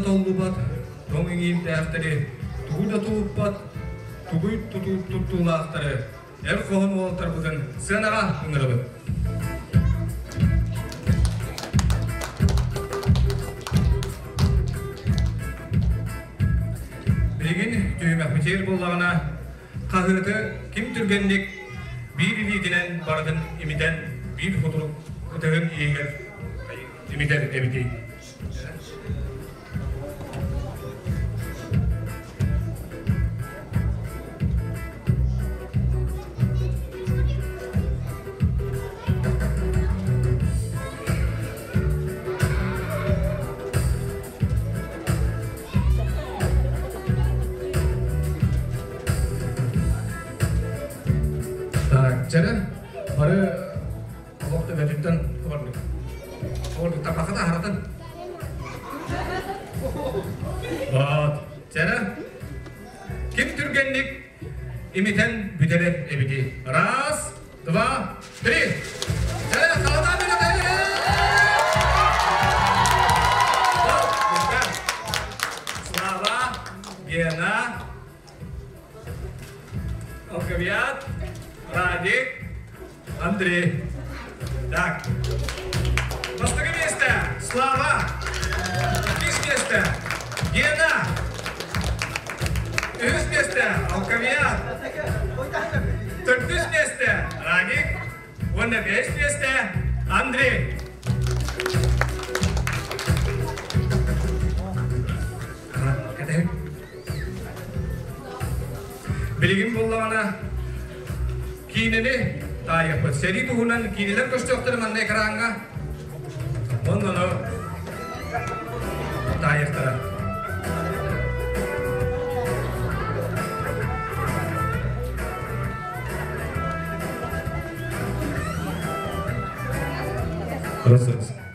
толлубат, тоҥ иҥиирдээхтэри, тугу да тулуппат, тугуй туттуулаахтары эр хоһун уолаттарбытын сыанаҕа ыҥырабыт. Билигин түһүмэхпитигэр буоллаҕына, хаһыаты ким түргэнник биир илиитинэн барытын имитэн, биир кутурук ытыһын иһигэр имитэр эбитий? Так, чэрэ, бары олох төбөтүттэн олордук. Олордук тапахата аһаратын. Вот, чэрэ, ким түргэнник имитэн бүтэрэр эбити. Раз, два, три. Чэрэ, салатан Слава, Гена, Алковиат, Радик, Андрей. Так. Бастакы миэстэ Слава. Иккис миэстэ Гена. Үһүс миэстэ Алковиат. Төрдүс миэстэ Радик. Уонна бэһис миэстэ Андрей. Билигин буоллаҕына киинэни таайыахпыт. Сэрии туһунан киинэлэр көстүөхтэрэ манна экраҥҥа. Онно таайыахтара.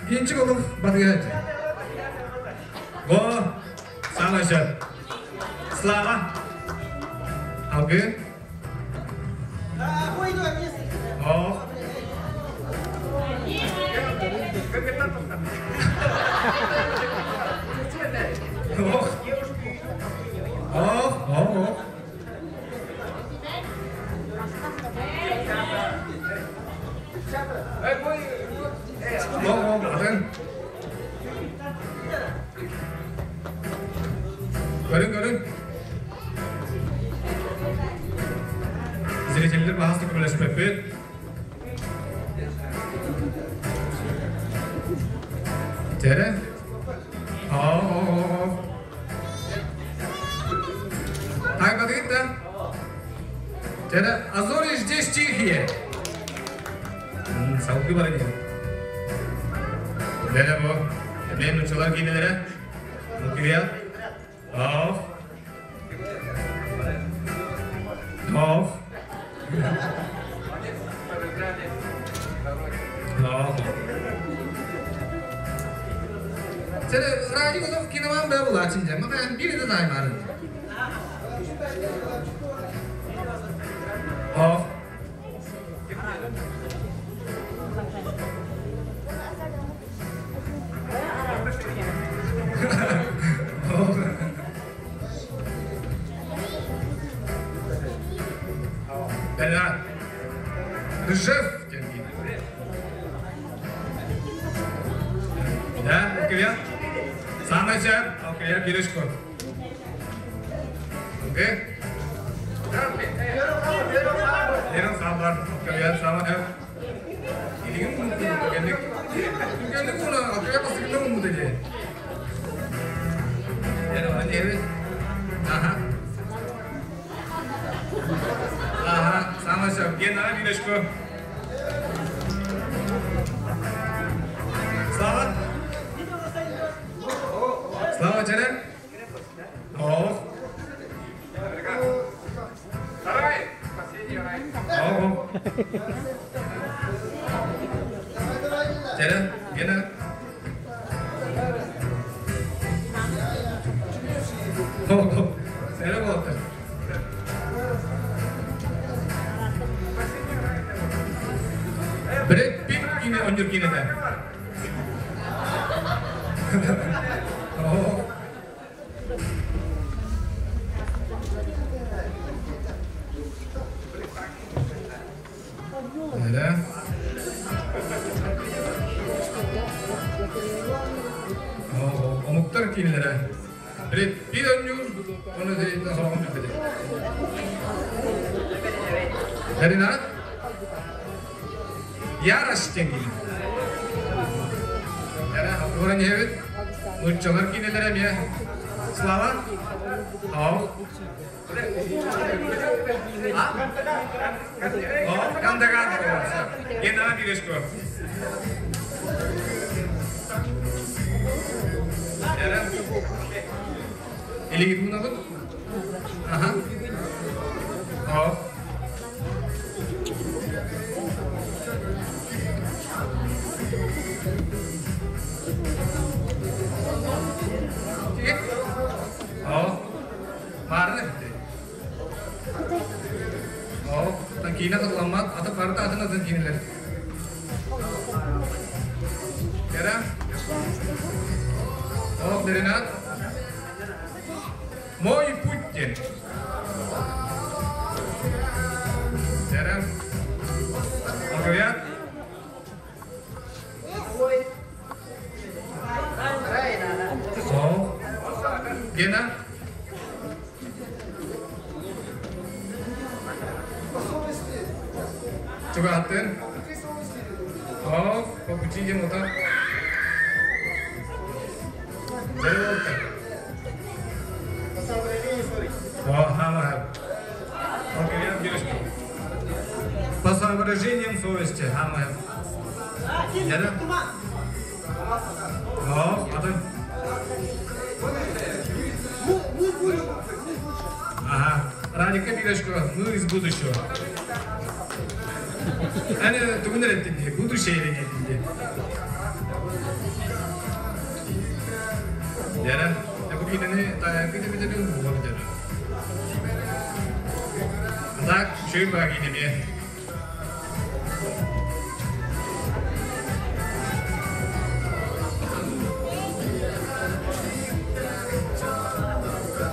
Кинчик олох батыга Го, самый сөп. Слава. Алгы. О. Ох. Ох, ох, ох. Ох, ох, атын. Көрүн, көрүн. Зрителлер баһаста көмөлөспөппүт. Тере. О, Так, вот да? Тере, а зори здесь тихие. Салгы бар экен. Лere бу. Мен учулар кийинелere. Привет. Ох. Ох. Ох. Сен радио киноман бе булачын же. Мага бири да таймарын. Ох. Бella. Ржев Да, окей. Самый сөп. Окей, киришко. Окей. Ерин самар. Окей, самар. Илигин түгенник. Түгенник уна, окей, басыгында уму деди. Ерин, ерин. Ага. Ага, самый сөп. Гена, киришко. Слава. Слава, Черен. Ох. Ох. Черен, Гена. Ох, Сере болду. Бред Питт кине онюр кинеде. Ох. Эрэ. Омуктар киинэлэрэ. Бир өнньүүр, оны сороҕун билбэтим. Эринат? Ярость диэн киинэ. Эрэ, ууран иһэбит. Нууччалар киинэлэрэ эмиэ. Слава? Ау. О, Кандагар. Гена Бережко. Эрэ. Илигит мунабыт? Аха. О. О. Баарын эбит. О, киинэ хатыламмат, аты барыта атын атын киинэлэр. Кэрэ. О, Ренат. Мой путь диэн. Кэрэ. Алгавиат. О. Гена. Чугаһаттын. О, по пути диэн ота. По соображениям совести. О, а ты? Ага. Радика Мирочка, мы из будущего. Аны тугун эреттин дии, будущее эреттин дии. Дьэрэ, бу киинэни таайаргы дебитебин була битэр. Так, үчүгэй баа киинэмиэ.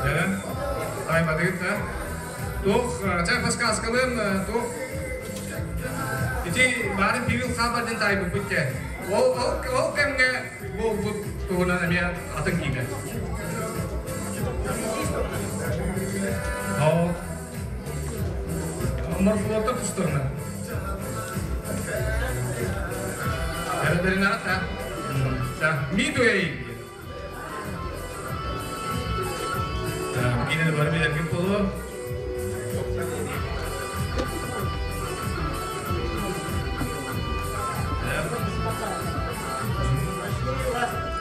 Дьэрэ, таайбатыгыт да? Туох, чэ, подсказкалыам, туох Ити баарын Пивил хаалар диэн таайбыппыт дьэ. Ол, ол, ол кэмҥэ буолбут туһунан эмиэ атын киинэ. Ол морфлоттар тустарынан. Эрдэринэ та. Та, Мидуэй. Киинэни бары билэргит буолуо.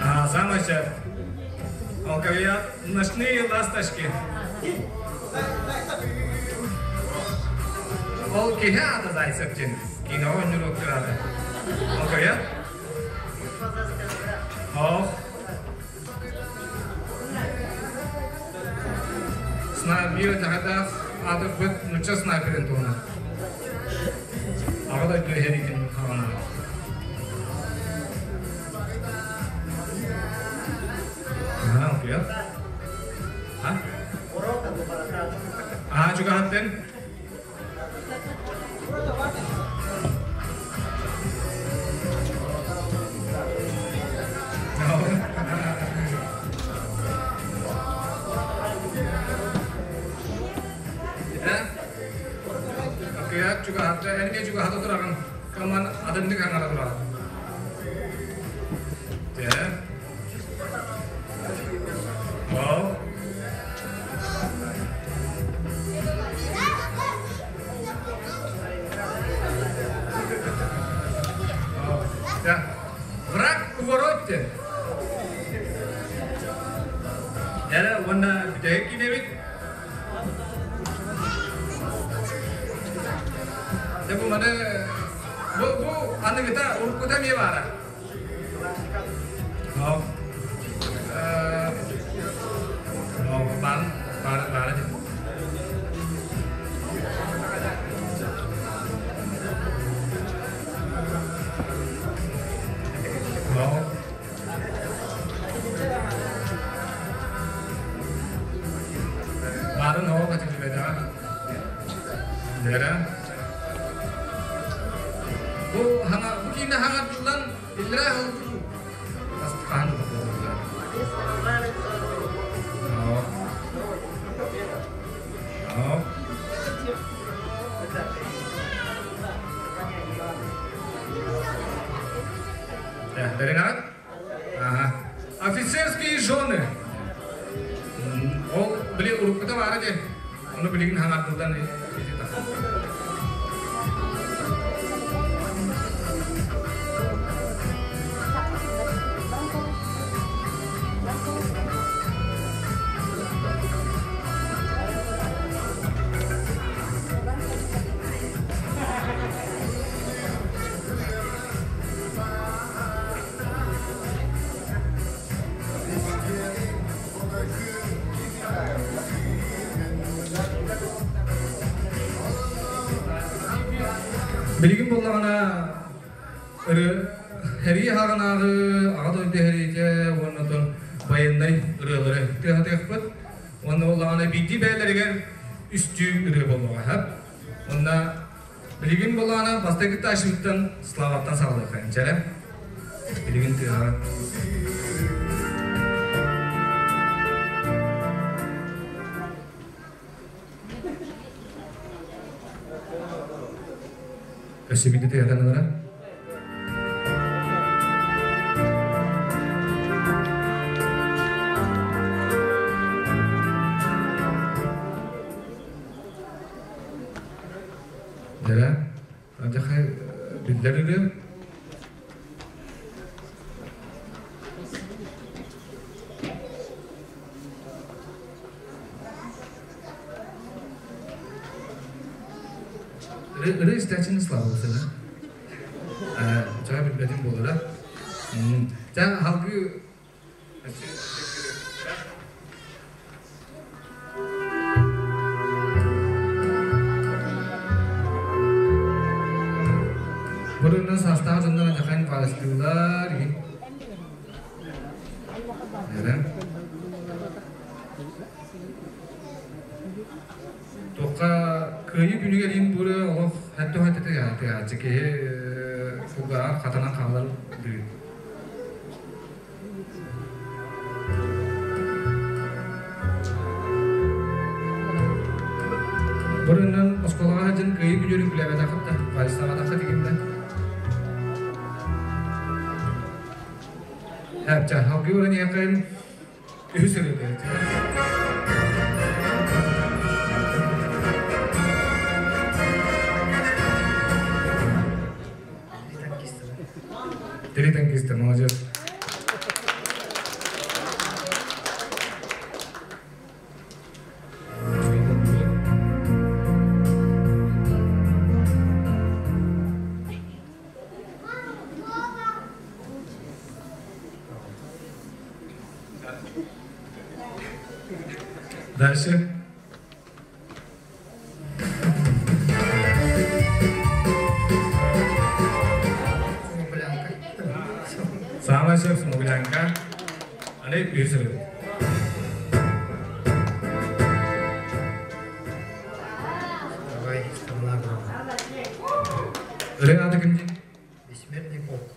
А, самое сейчас. Алкавия, ночные ласточки. Ол киһи аата Зайцев диэн кино оонньуур аата. Алкавия? Ох. Биир тэхэтээх аатырбыт нуучча снайперин туһунан. Аҕа дойду сэриитин хаҕана. Аа, окей. А? Аа, чугаһаттын. Кыйаат чугаһатта, эн чугаһата тураҕын, каман атыннык аҥара тураҕын. Дьэ. Ол. Враг у ворот диэн. Эрэ уонна бүтэһик киинэбит. Дьэ бу маны бу бу аныгыта уруккута эмиэ баара. No. No, баарын баара баара дии. No. Баарын оҕо кэтиллибэтэҕэ. Дьэрэ. Бу хаҥа бу киинэ хаҥардыллан иллэрээ сыл хаһан да буолла. Бэринэҕит? Ага. Офицерские жены. Ол били уруккута баара диэн. Ону билигин хаҥардыллан ити тахсар. Билигин буоллаҕына Ырыа хаҕынааҕы Аҕа дойду сэриитэ уонна оттон байыаннай ырыалары тыаһатыахпыт. Уонна буоллаҕына биирдии бэйэлэригэр үстүү ырыа буолуоҕа сөп. Уонна билигин буоллаҕына бастакы тащиттан Славаттан саҕалыахха инчэрэ. Билигин тыаһа. Өссө биирдэ тыаһатан ылара. Дьэ, дьэ биллэр ырыа. Ырыа истээччини слава сына. Чаа билбэтим буолара. Чаа халгыы Бұрыннан састаах дьоннор дьахан паарыстыылар. Туохха кыайыы күнүгэр иин бууру олох хэтте тыааччы киһи кулгааҕар хатанан хаалар дыы. Бұрыннан оскуолаҕа сылдьан кыайыы күнүрүн күлээбэтэххит да, вальстаабатаххыт игин да. Хапча, халгыы баран иһэххин үһүс ырыата. Три танкиста, молодец. Дальше. Самая сөп смуглянка. Аны үс Давай, страна грома. Ырыа аты ким дии? Бессмертный полк.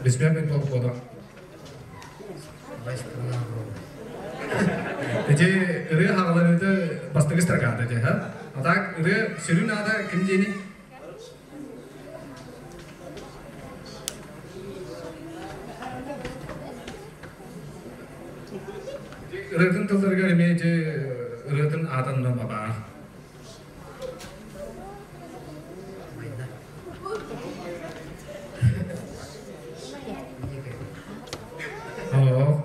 Бессмертный полк буолар. Давай, страна грома. Ити ырыа хаҕаланыыта бастакы строката дии, ха? А так ырыа сүрүн аата ким диэний? Ырыатын тылларыгар эмиэ ити ырыатын аатын бабаар. Война. Оо.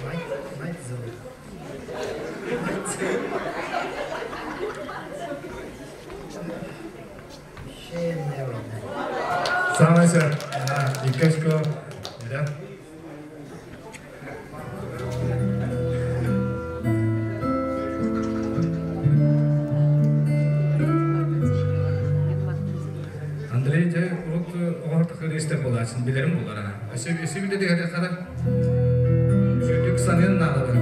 Мать, мать зовут. Священная война. Самое сөп. Икки очко. Да? Андрей дьэ урут оҕо тахыр истэр буолааччын билэрим буолар Өссө өссө билэ диһэри хара үчүгдүк саныан наада.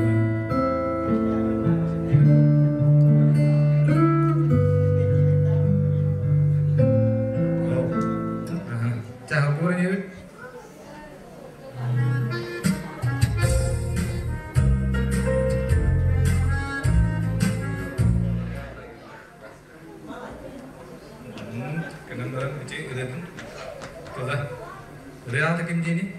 ким диэний?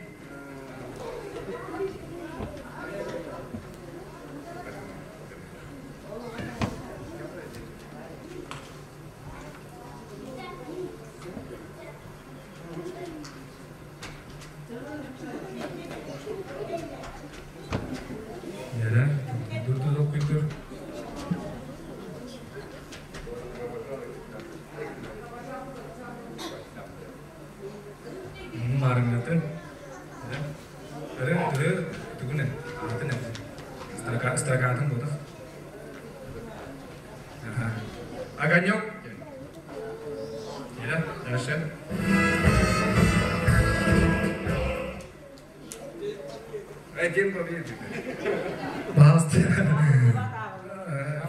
Yere, dur dur dur dur. Маарыҥнатын. Ыры, ыры, тугун атын Строка, строкатын буолар. Ага. Огонек. Ира, дальше. Пожалуйста.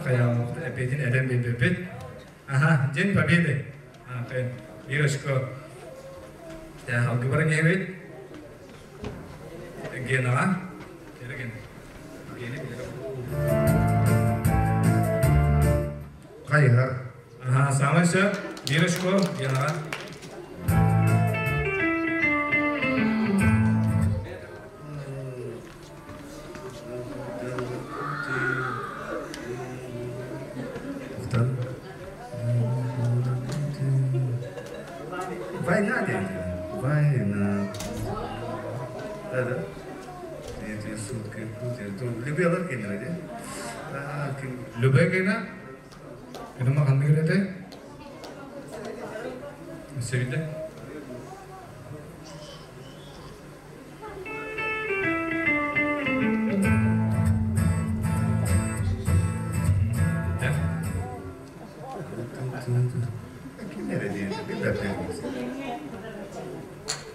Хайа, эппитин эден билбиппит. Аха, День Победы. Ирочка. Алгыбара небит. Генаға. Ген. Хайыһар. Ага, самый сөп. Ирочка, Генаға. Война, дядя. Война. Да-да. Эти сутки. Любелар кенер, да? Любе кена? Кена ханны кирете? Севилде. Ким эрэ диэн, билбэппин.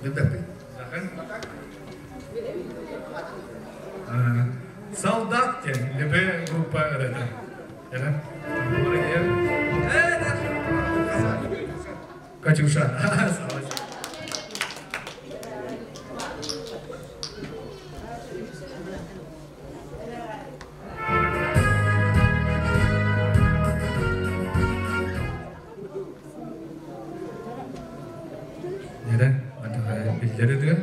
Билбэппин. Солдат диэн Любе группа ырыата. Катюша. Neden? Bildiri diyor.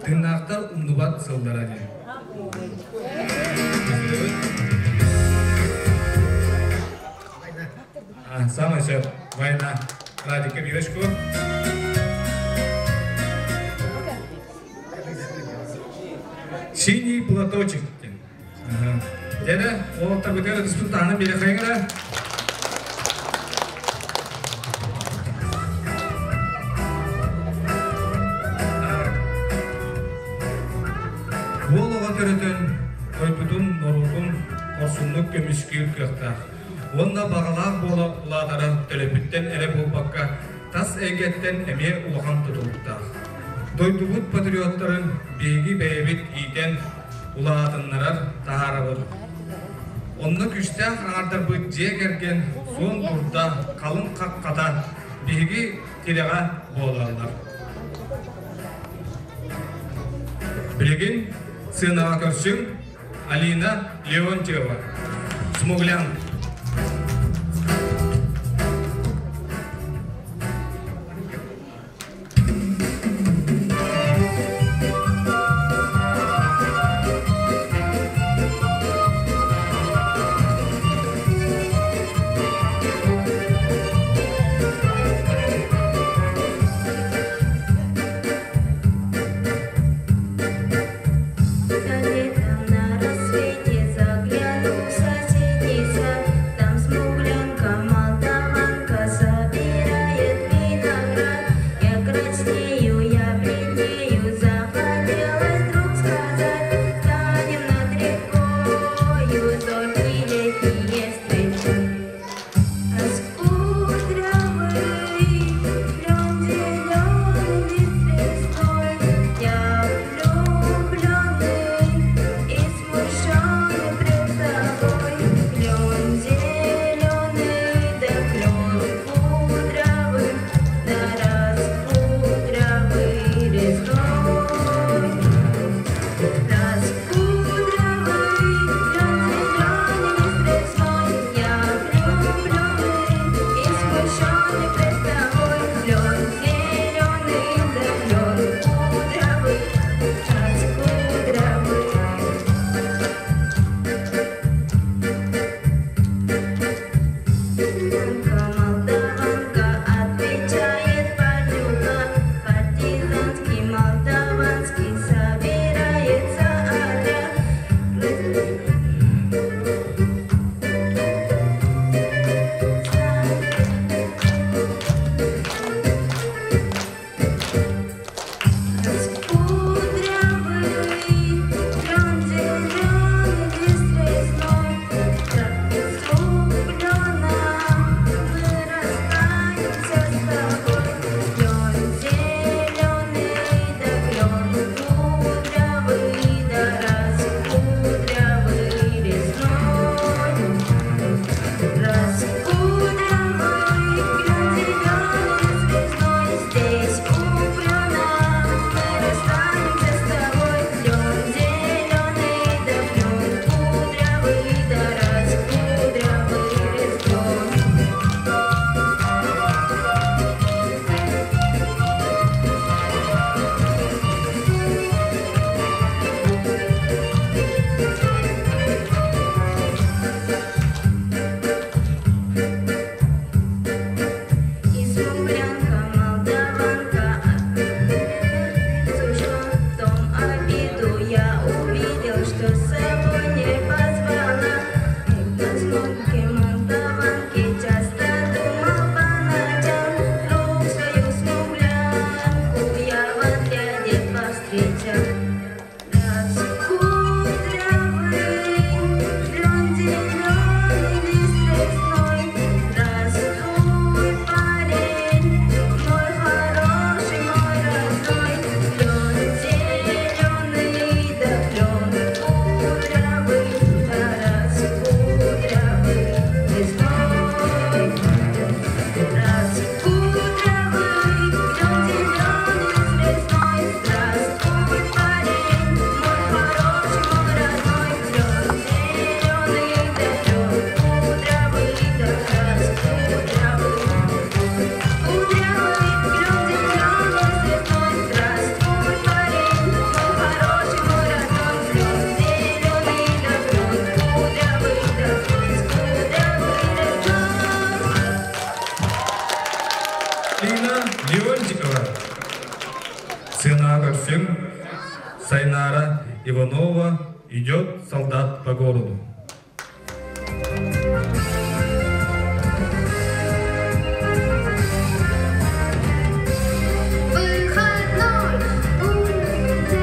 Тыыннаахтар умнубат сыллара диэн. Самый сөп. Война. Радика Мирочку. Синий платочек. Деді, ол табытыр түспін тағына бере қайыңыра. Ол оға төрөтөн, дойдутун, норуутун, хорсуннук көмүскүүр кыахтаах. Онна бағалаах буола улаатара төлөпүттен эрэ буолбакка, тас эйгэттэн эмиэ улахан тутулуктаах. Дойдубут патриоттарын биһиги бэйэбит иитэн улаатыннарар таһаарабыт. Онно күстээх аҥардарбыт дьиэ кэргэн суон дурда, халыҥ хаххата биһиги тирэҕэ буолаллар. Билигин сыанаҕа көрсүҥ Алина Леонтьева, Смуглян. На рассвете загляну в соседний сад. Идет солдат по городу. Выходной улице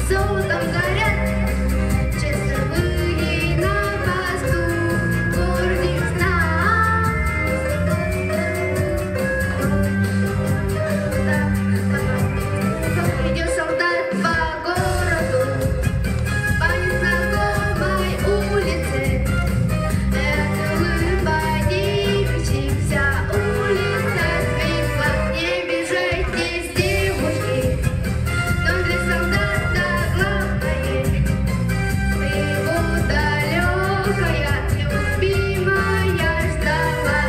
Золотом горят часовые на посту. В городе весна. Идет солдат по городу, по незнакомой улице. Это улыбка девичья, вся улица светла. Не обижайтесь, девушки, но для солдата главное его далекая любимая ждала.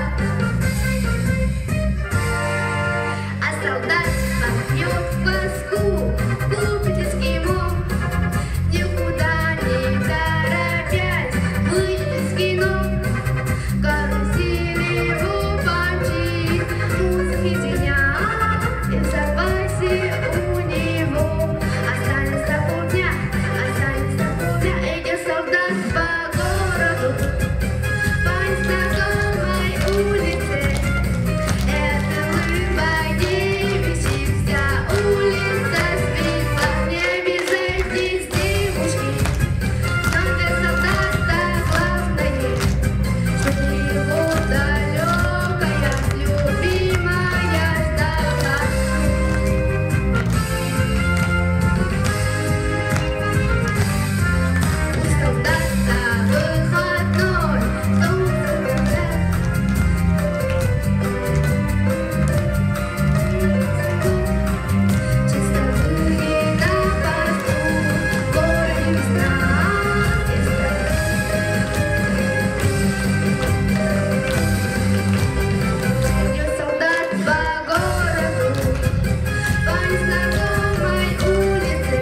А солдат попьет кваску, купит эскимо, никуда не торопясь, выйдет из кино. Карусель его помчит, музыки звенят, и в запасе у него останется полдня, останется полдня. Идет солдат по городу, по незнакомой улице. Это улыбка девичья, вся улица светла. Не обижайтесь, девушки, но для солдата главное, чтоб его далекая любимая ждала. У солдата выходной, часовые на посту, в городе весна. Идет солдат по городу, по незнакомой улице.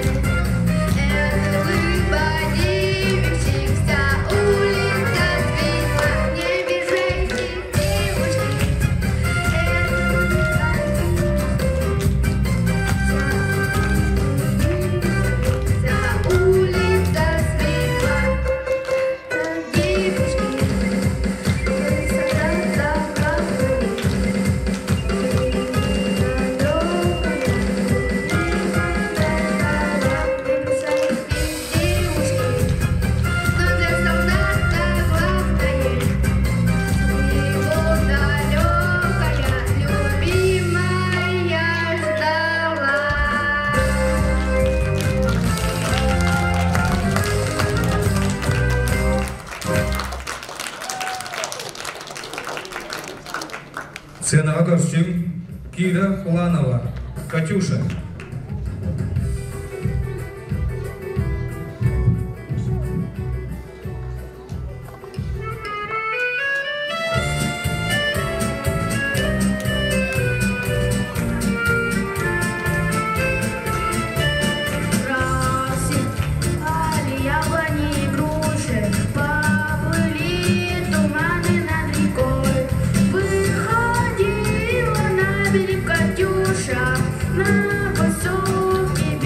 Это улыбка девичья, вся улица светла. Не обижайтесь, девушки, это улыбка Вся улица светла. Девушки, для солдата Но для солдата главное, его далекая любимая ждала. Сценаҕа көрсүҥ Кира Куланова, Катюша. Рассыпали яблони и груши, поплыли туманы над рекой. Выходила на берег Катюша, на высокий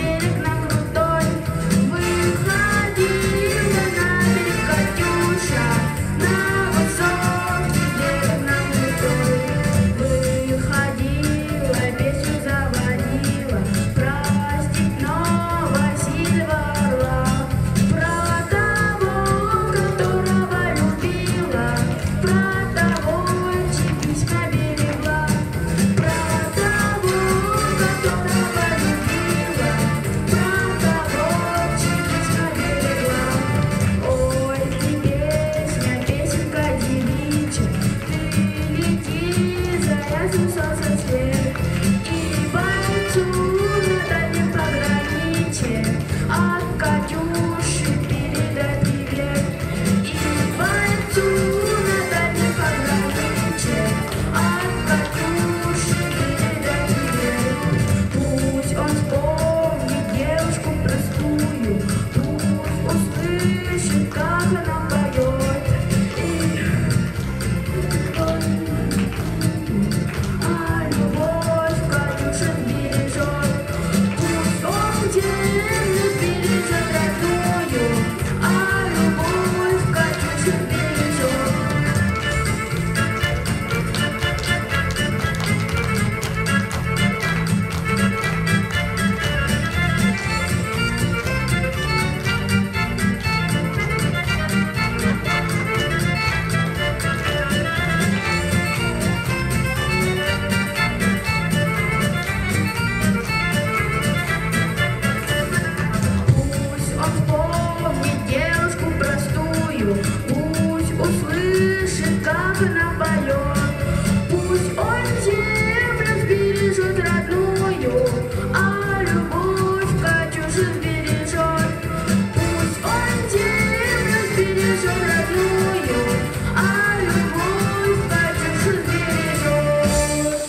землю сбережет родную, а любовь Катюшу бережет. Пусть он вспомнит девушку простую, пусть услышит, как она поет. Пусть он землю сбережет родную, а любовь Катюшу сбережет. Пусть он землю сбережет родную, а любовь Катюшу сбережет.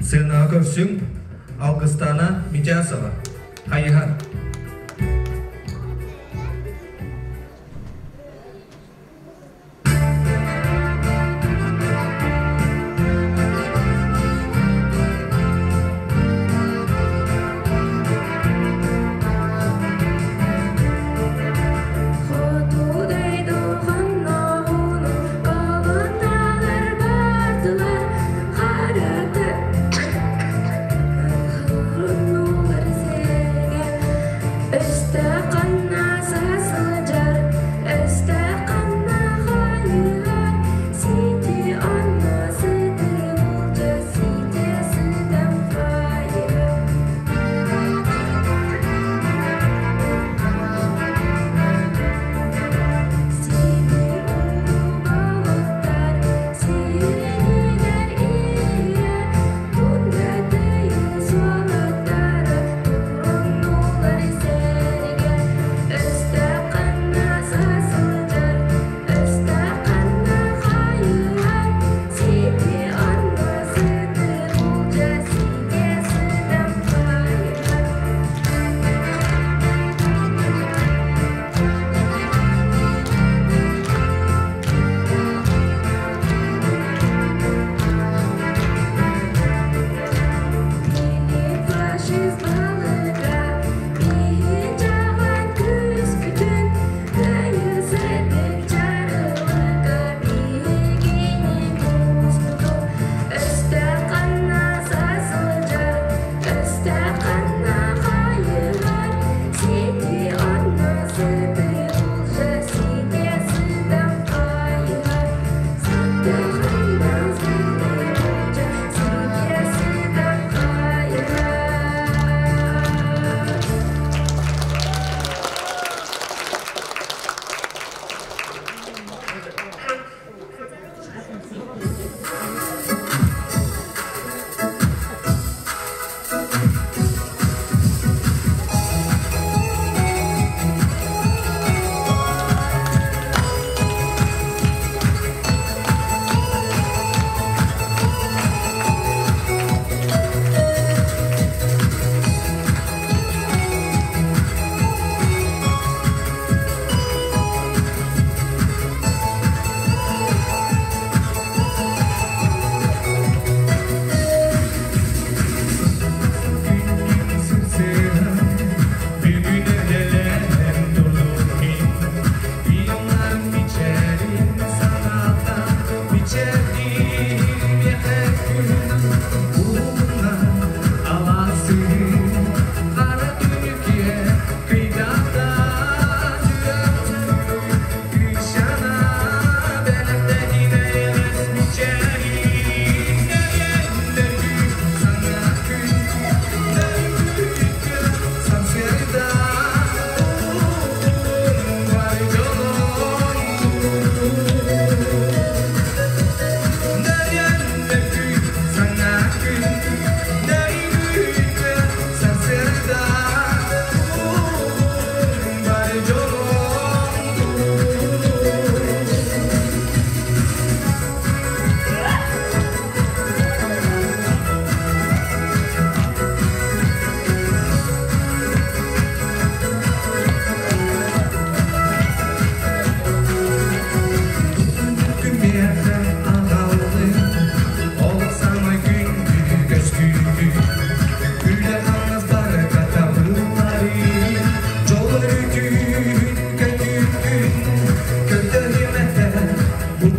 Сыанаҕа көрсүҥ Алгыстана Митясова. Хайыһар. Хоту дойду хонноҕуну колонналар бардылар, харата хоруннулар сэргэ.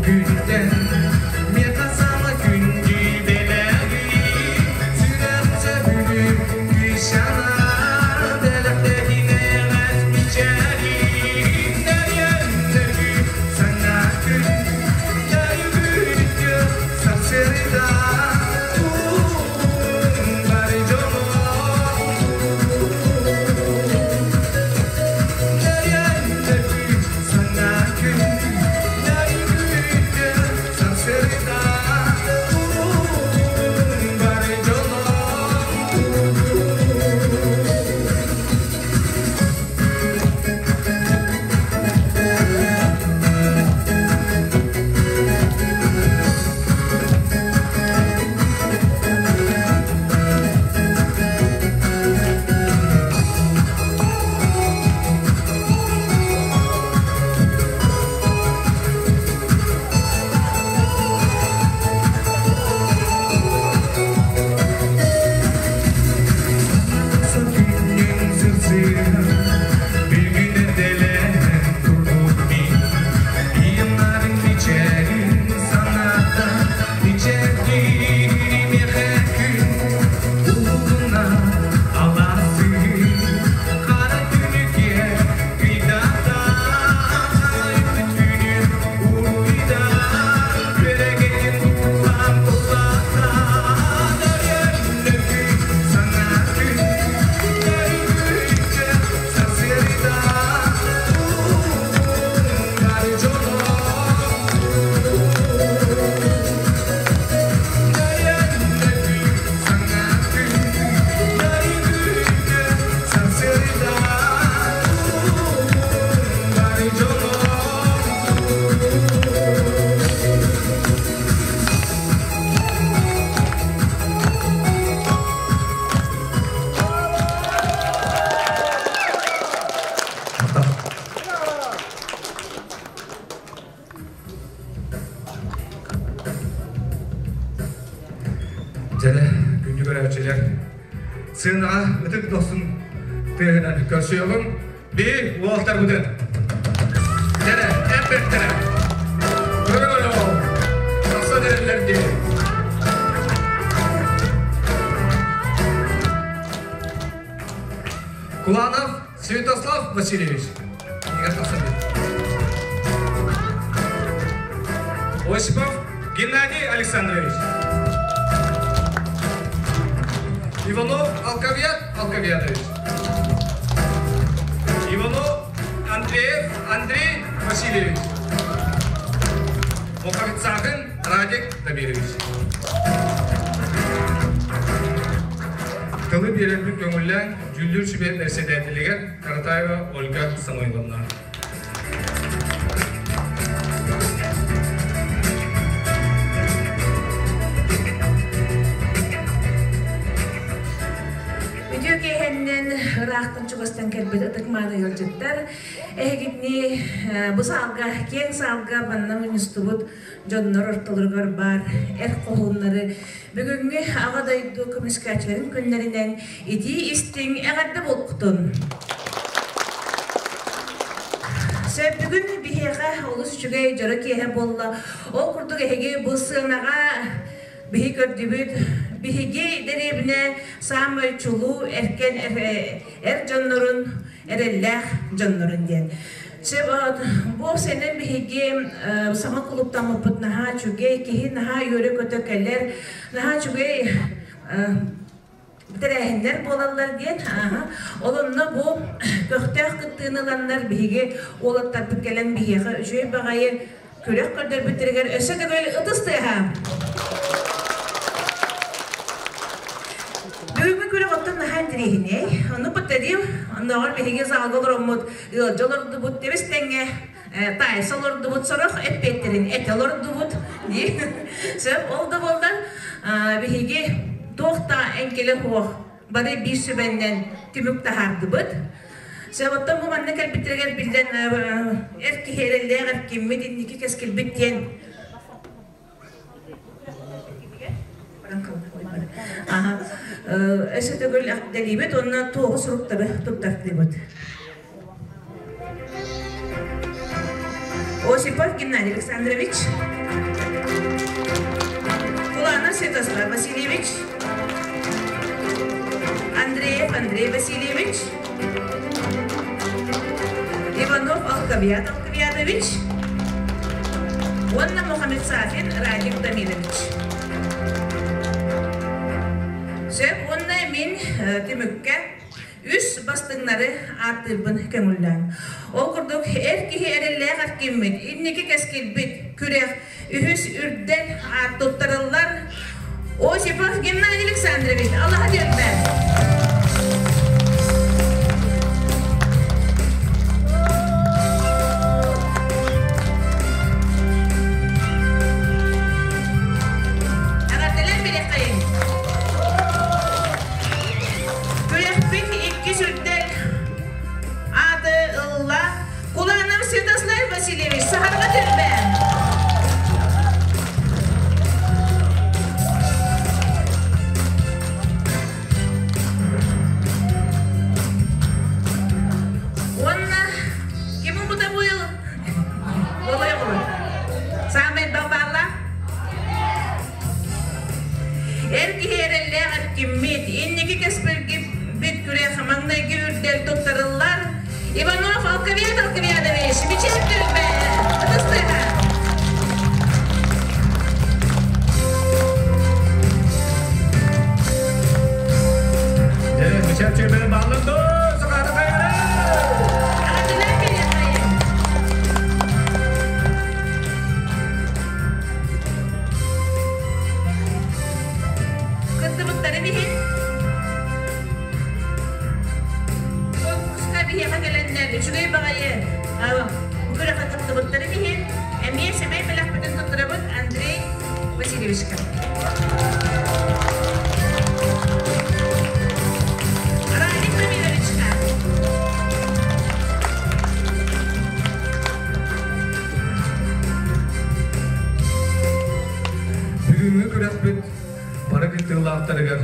күнтэн Миэхэ саҥа күндү бэлэҕи Сүрэх сөбүлүүр күүс-санаа Бэлэхтэтинэҕэс мичээрин Нэрийэннэргү саҥа күн Дайгыйдьы сарсыарда Туун бары дьоно Дьэрэ, күндү көрөөччүлэр, сыанаҕа ытык дохсун тыаһынан көрсүөҕүҥ биир уолтарбытын. Дьэрэ, эппэттэрэ. Көрө-көрө ол. Тахсан эрэллэр дии. Куланов Святослав Васильевич. Осипов Геннадий Александрович. Иванов Алковьят Алковьятович. Иванов Андреев Андрей Васильевич. Мухаммедсахин Радик Дамирович. Тылы биэрэрбин көҥүллээн дьүүллүүр сүбэ бэрэссэдээтэлигэр Каратаева Ольга Самойловна. Үтүө киэһэннэн ыраахтан чугастан кэлбит ытык-мааны ыалдьыттар, эһигитини бу саалга, киэҥ саалга манна мунньустубут дьоннор ортолоругар баар эр хоһууннары бүгүҥҥү Аҕа дойду көмүскээччилэрин күннэринэн итии истиҥ эҕэрдэ буолуохтун! Сөп бүгүн биһиэхэ олус үчүгэй дьоро киэһэ буолла. Ол курдук эһиги бу сыанаҕа биһи көрдүбүт. Биһиги дэриэбинэ саамай чулуу эркэн эр дьоннорун эрэллээх дьоннорун диэн. Бу сэнэн биһиги саҥа кулуптаммыппыт наһаа үчүгэй, киһи наһаа үөрэ-көтө кэлэр, наһаа үчүгэй тэрээһиннэр буолаллар диэн. Ол онно бу көхтөөх кыттыыны ыланнар биһиги уолаттарбыт кэлэн биһиэхэ үчүгэй баҕайы күрэх көрдөрбүттэригэр өссө төгүл ытыс тыаһа. Бүгүҥҥү күрэх оттон наһаа интэриэһинэй. Ону повторим, оннооҕор биһиги залга олороммут, ыалдьа олордубут, тэбис тэҥҥэ таайса олордубут, сорох эппиэттэрин этэ олордубут дии. Сөп, ол да буоллар биһиги туох да эҥкилэ суох бары биир сүбэннэн түмүк таһаардыбыт. Оттон бу манна кэлбиттэригэр биллэн эр киһи эрэллээх эркиммит, инники кэскилбит диэн Өссө төгүл дэлиибит уонна туоҕу суруктары туттартыыбыт. Осипов Геннадий Александрович, Куланов Святослав Васильевич, Андреев Андрей Васильевич, Иванов Алкавиат Алкавиатович уонна Мухаммед Сафин Радик Тамилович. Сөп уонна мин түмүккэ үс бастыҥнары ааттыырбын көҥүллээҥ. Ол курдук эр киһи эрэллээх эркиммит, инники кэскилбит, күрэх үһүс үрдэл аат туттарыллар Осипов Геннадий Александрович, Аллаһа түөрбэ. Эҕэрдэлэр билиэххэйиҥ. Күрэхпит иккис үрдэл ааты ылла Куланов Святослав Васильевич Саһарга түөлбэ. Уонна ким умута буйыл? Олой Саамай балбаалла? Эр киһи эрэллээх эркиммит, инники кэспиргиппит күрэх маҥнайгы үрдэл туттарыллар. Иванов Алкавиад Алкавиадович, Мичээр түөлбэ, ытыс тыаһа. Дьэ, Мичээр түөлбэ бааллар доо, сахаары хайары! Аҕатынан кэлиэххэйин. Кыттыбыттарын иһин конкурска биһиэхэ кэлэннэр үчүгэй баҕайы күрэххэ кыттыбыттарын иһин эмиэ сэмэй бэлэхпитин туттарабыт Андрей Васильевичка. Радик Дамировичка. Бүгүҥҥү күрэхпит бары кыттыылаахтарыгар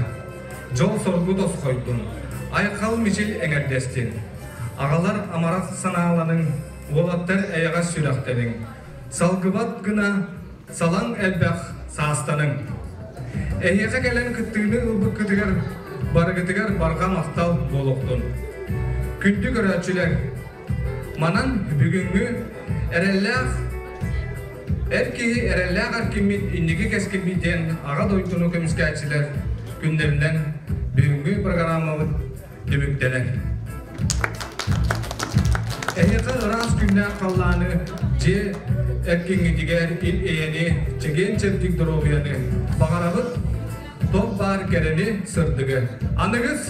дьол-соргу тосхойдун, айхал-мичил эҥэрдэстин. Аҕалар амарах санааланыҥ, уолаттар эйэҕэс сүрэхтэниҥ. Салгыбат гына салаҥ элбэх саастаныҥ. Эһиэхэ кэлэн кыттыыны ылбыккытыгар барыгытыгар барҕа махтал буолуохтун. Күндү көрөөччүлэр, Манан бүгүҥҥү эрэллээх эр киһи эрэллээх эркиммит инники кэскилбит диэн Аҕа дойдуну көмүскээччилэр күннэринэн бүгүҥҥү программабыт түмүктэнэр. Эһиэхэ ыраас күннээх халлааны, дьиэ эркиҥҥитигэр ил-эйэни, чэгиэн-чэбдик доруобуйаны баҕарабыт, туох баар кэрэни, сырдыгы. Аныгыс!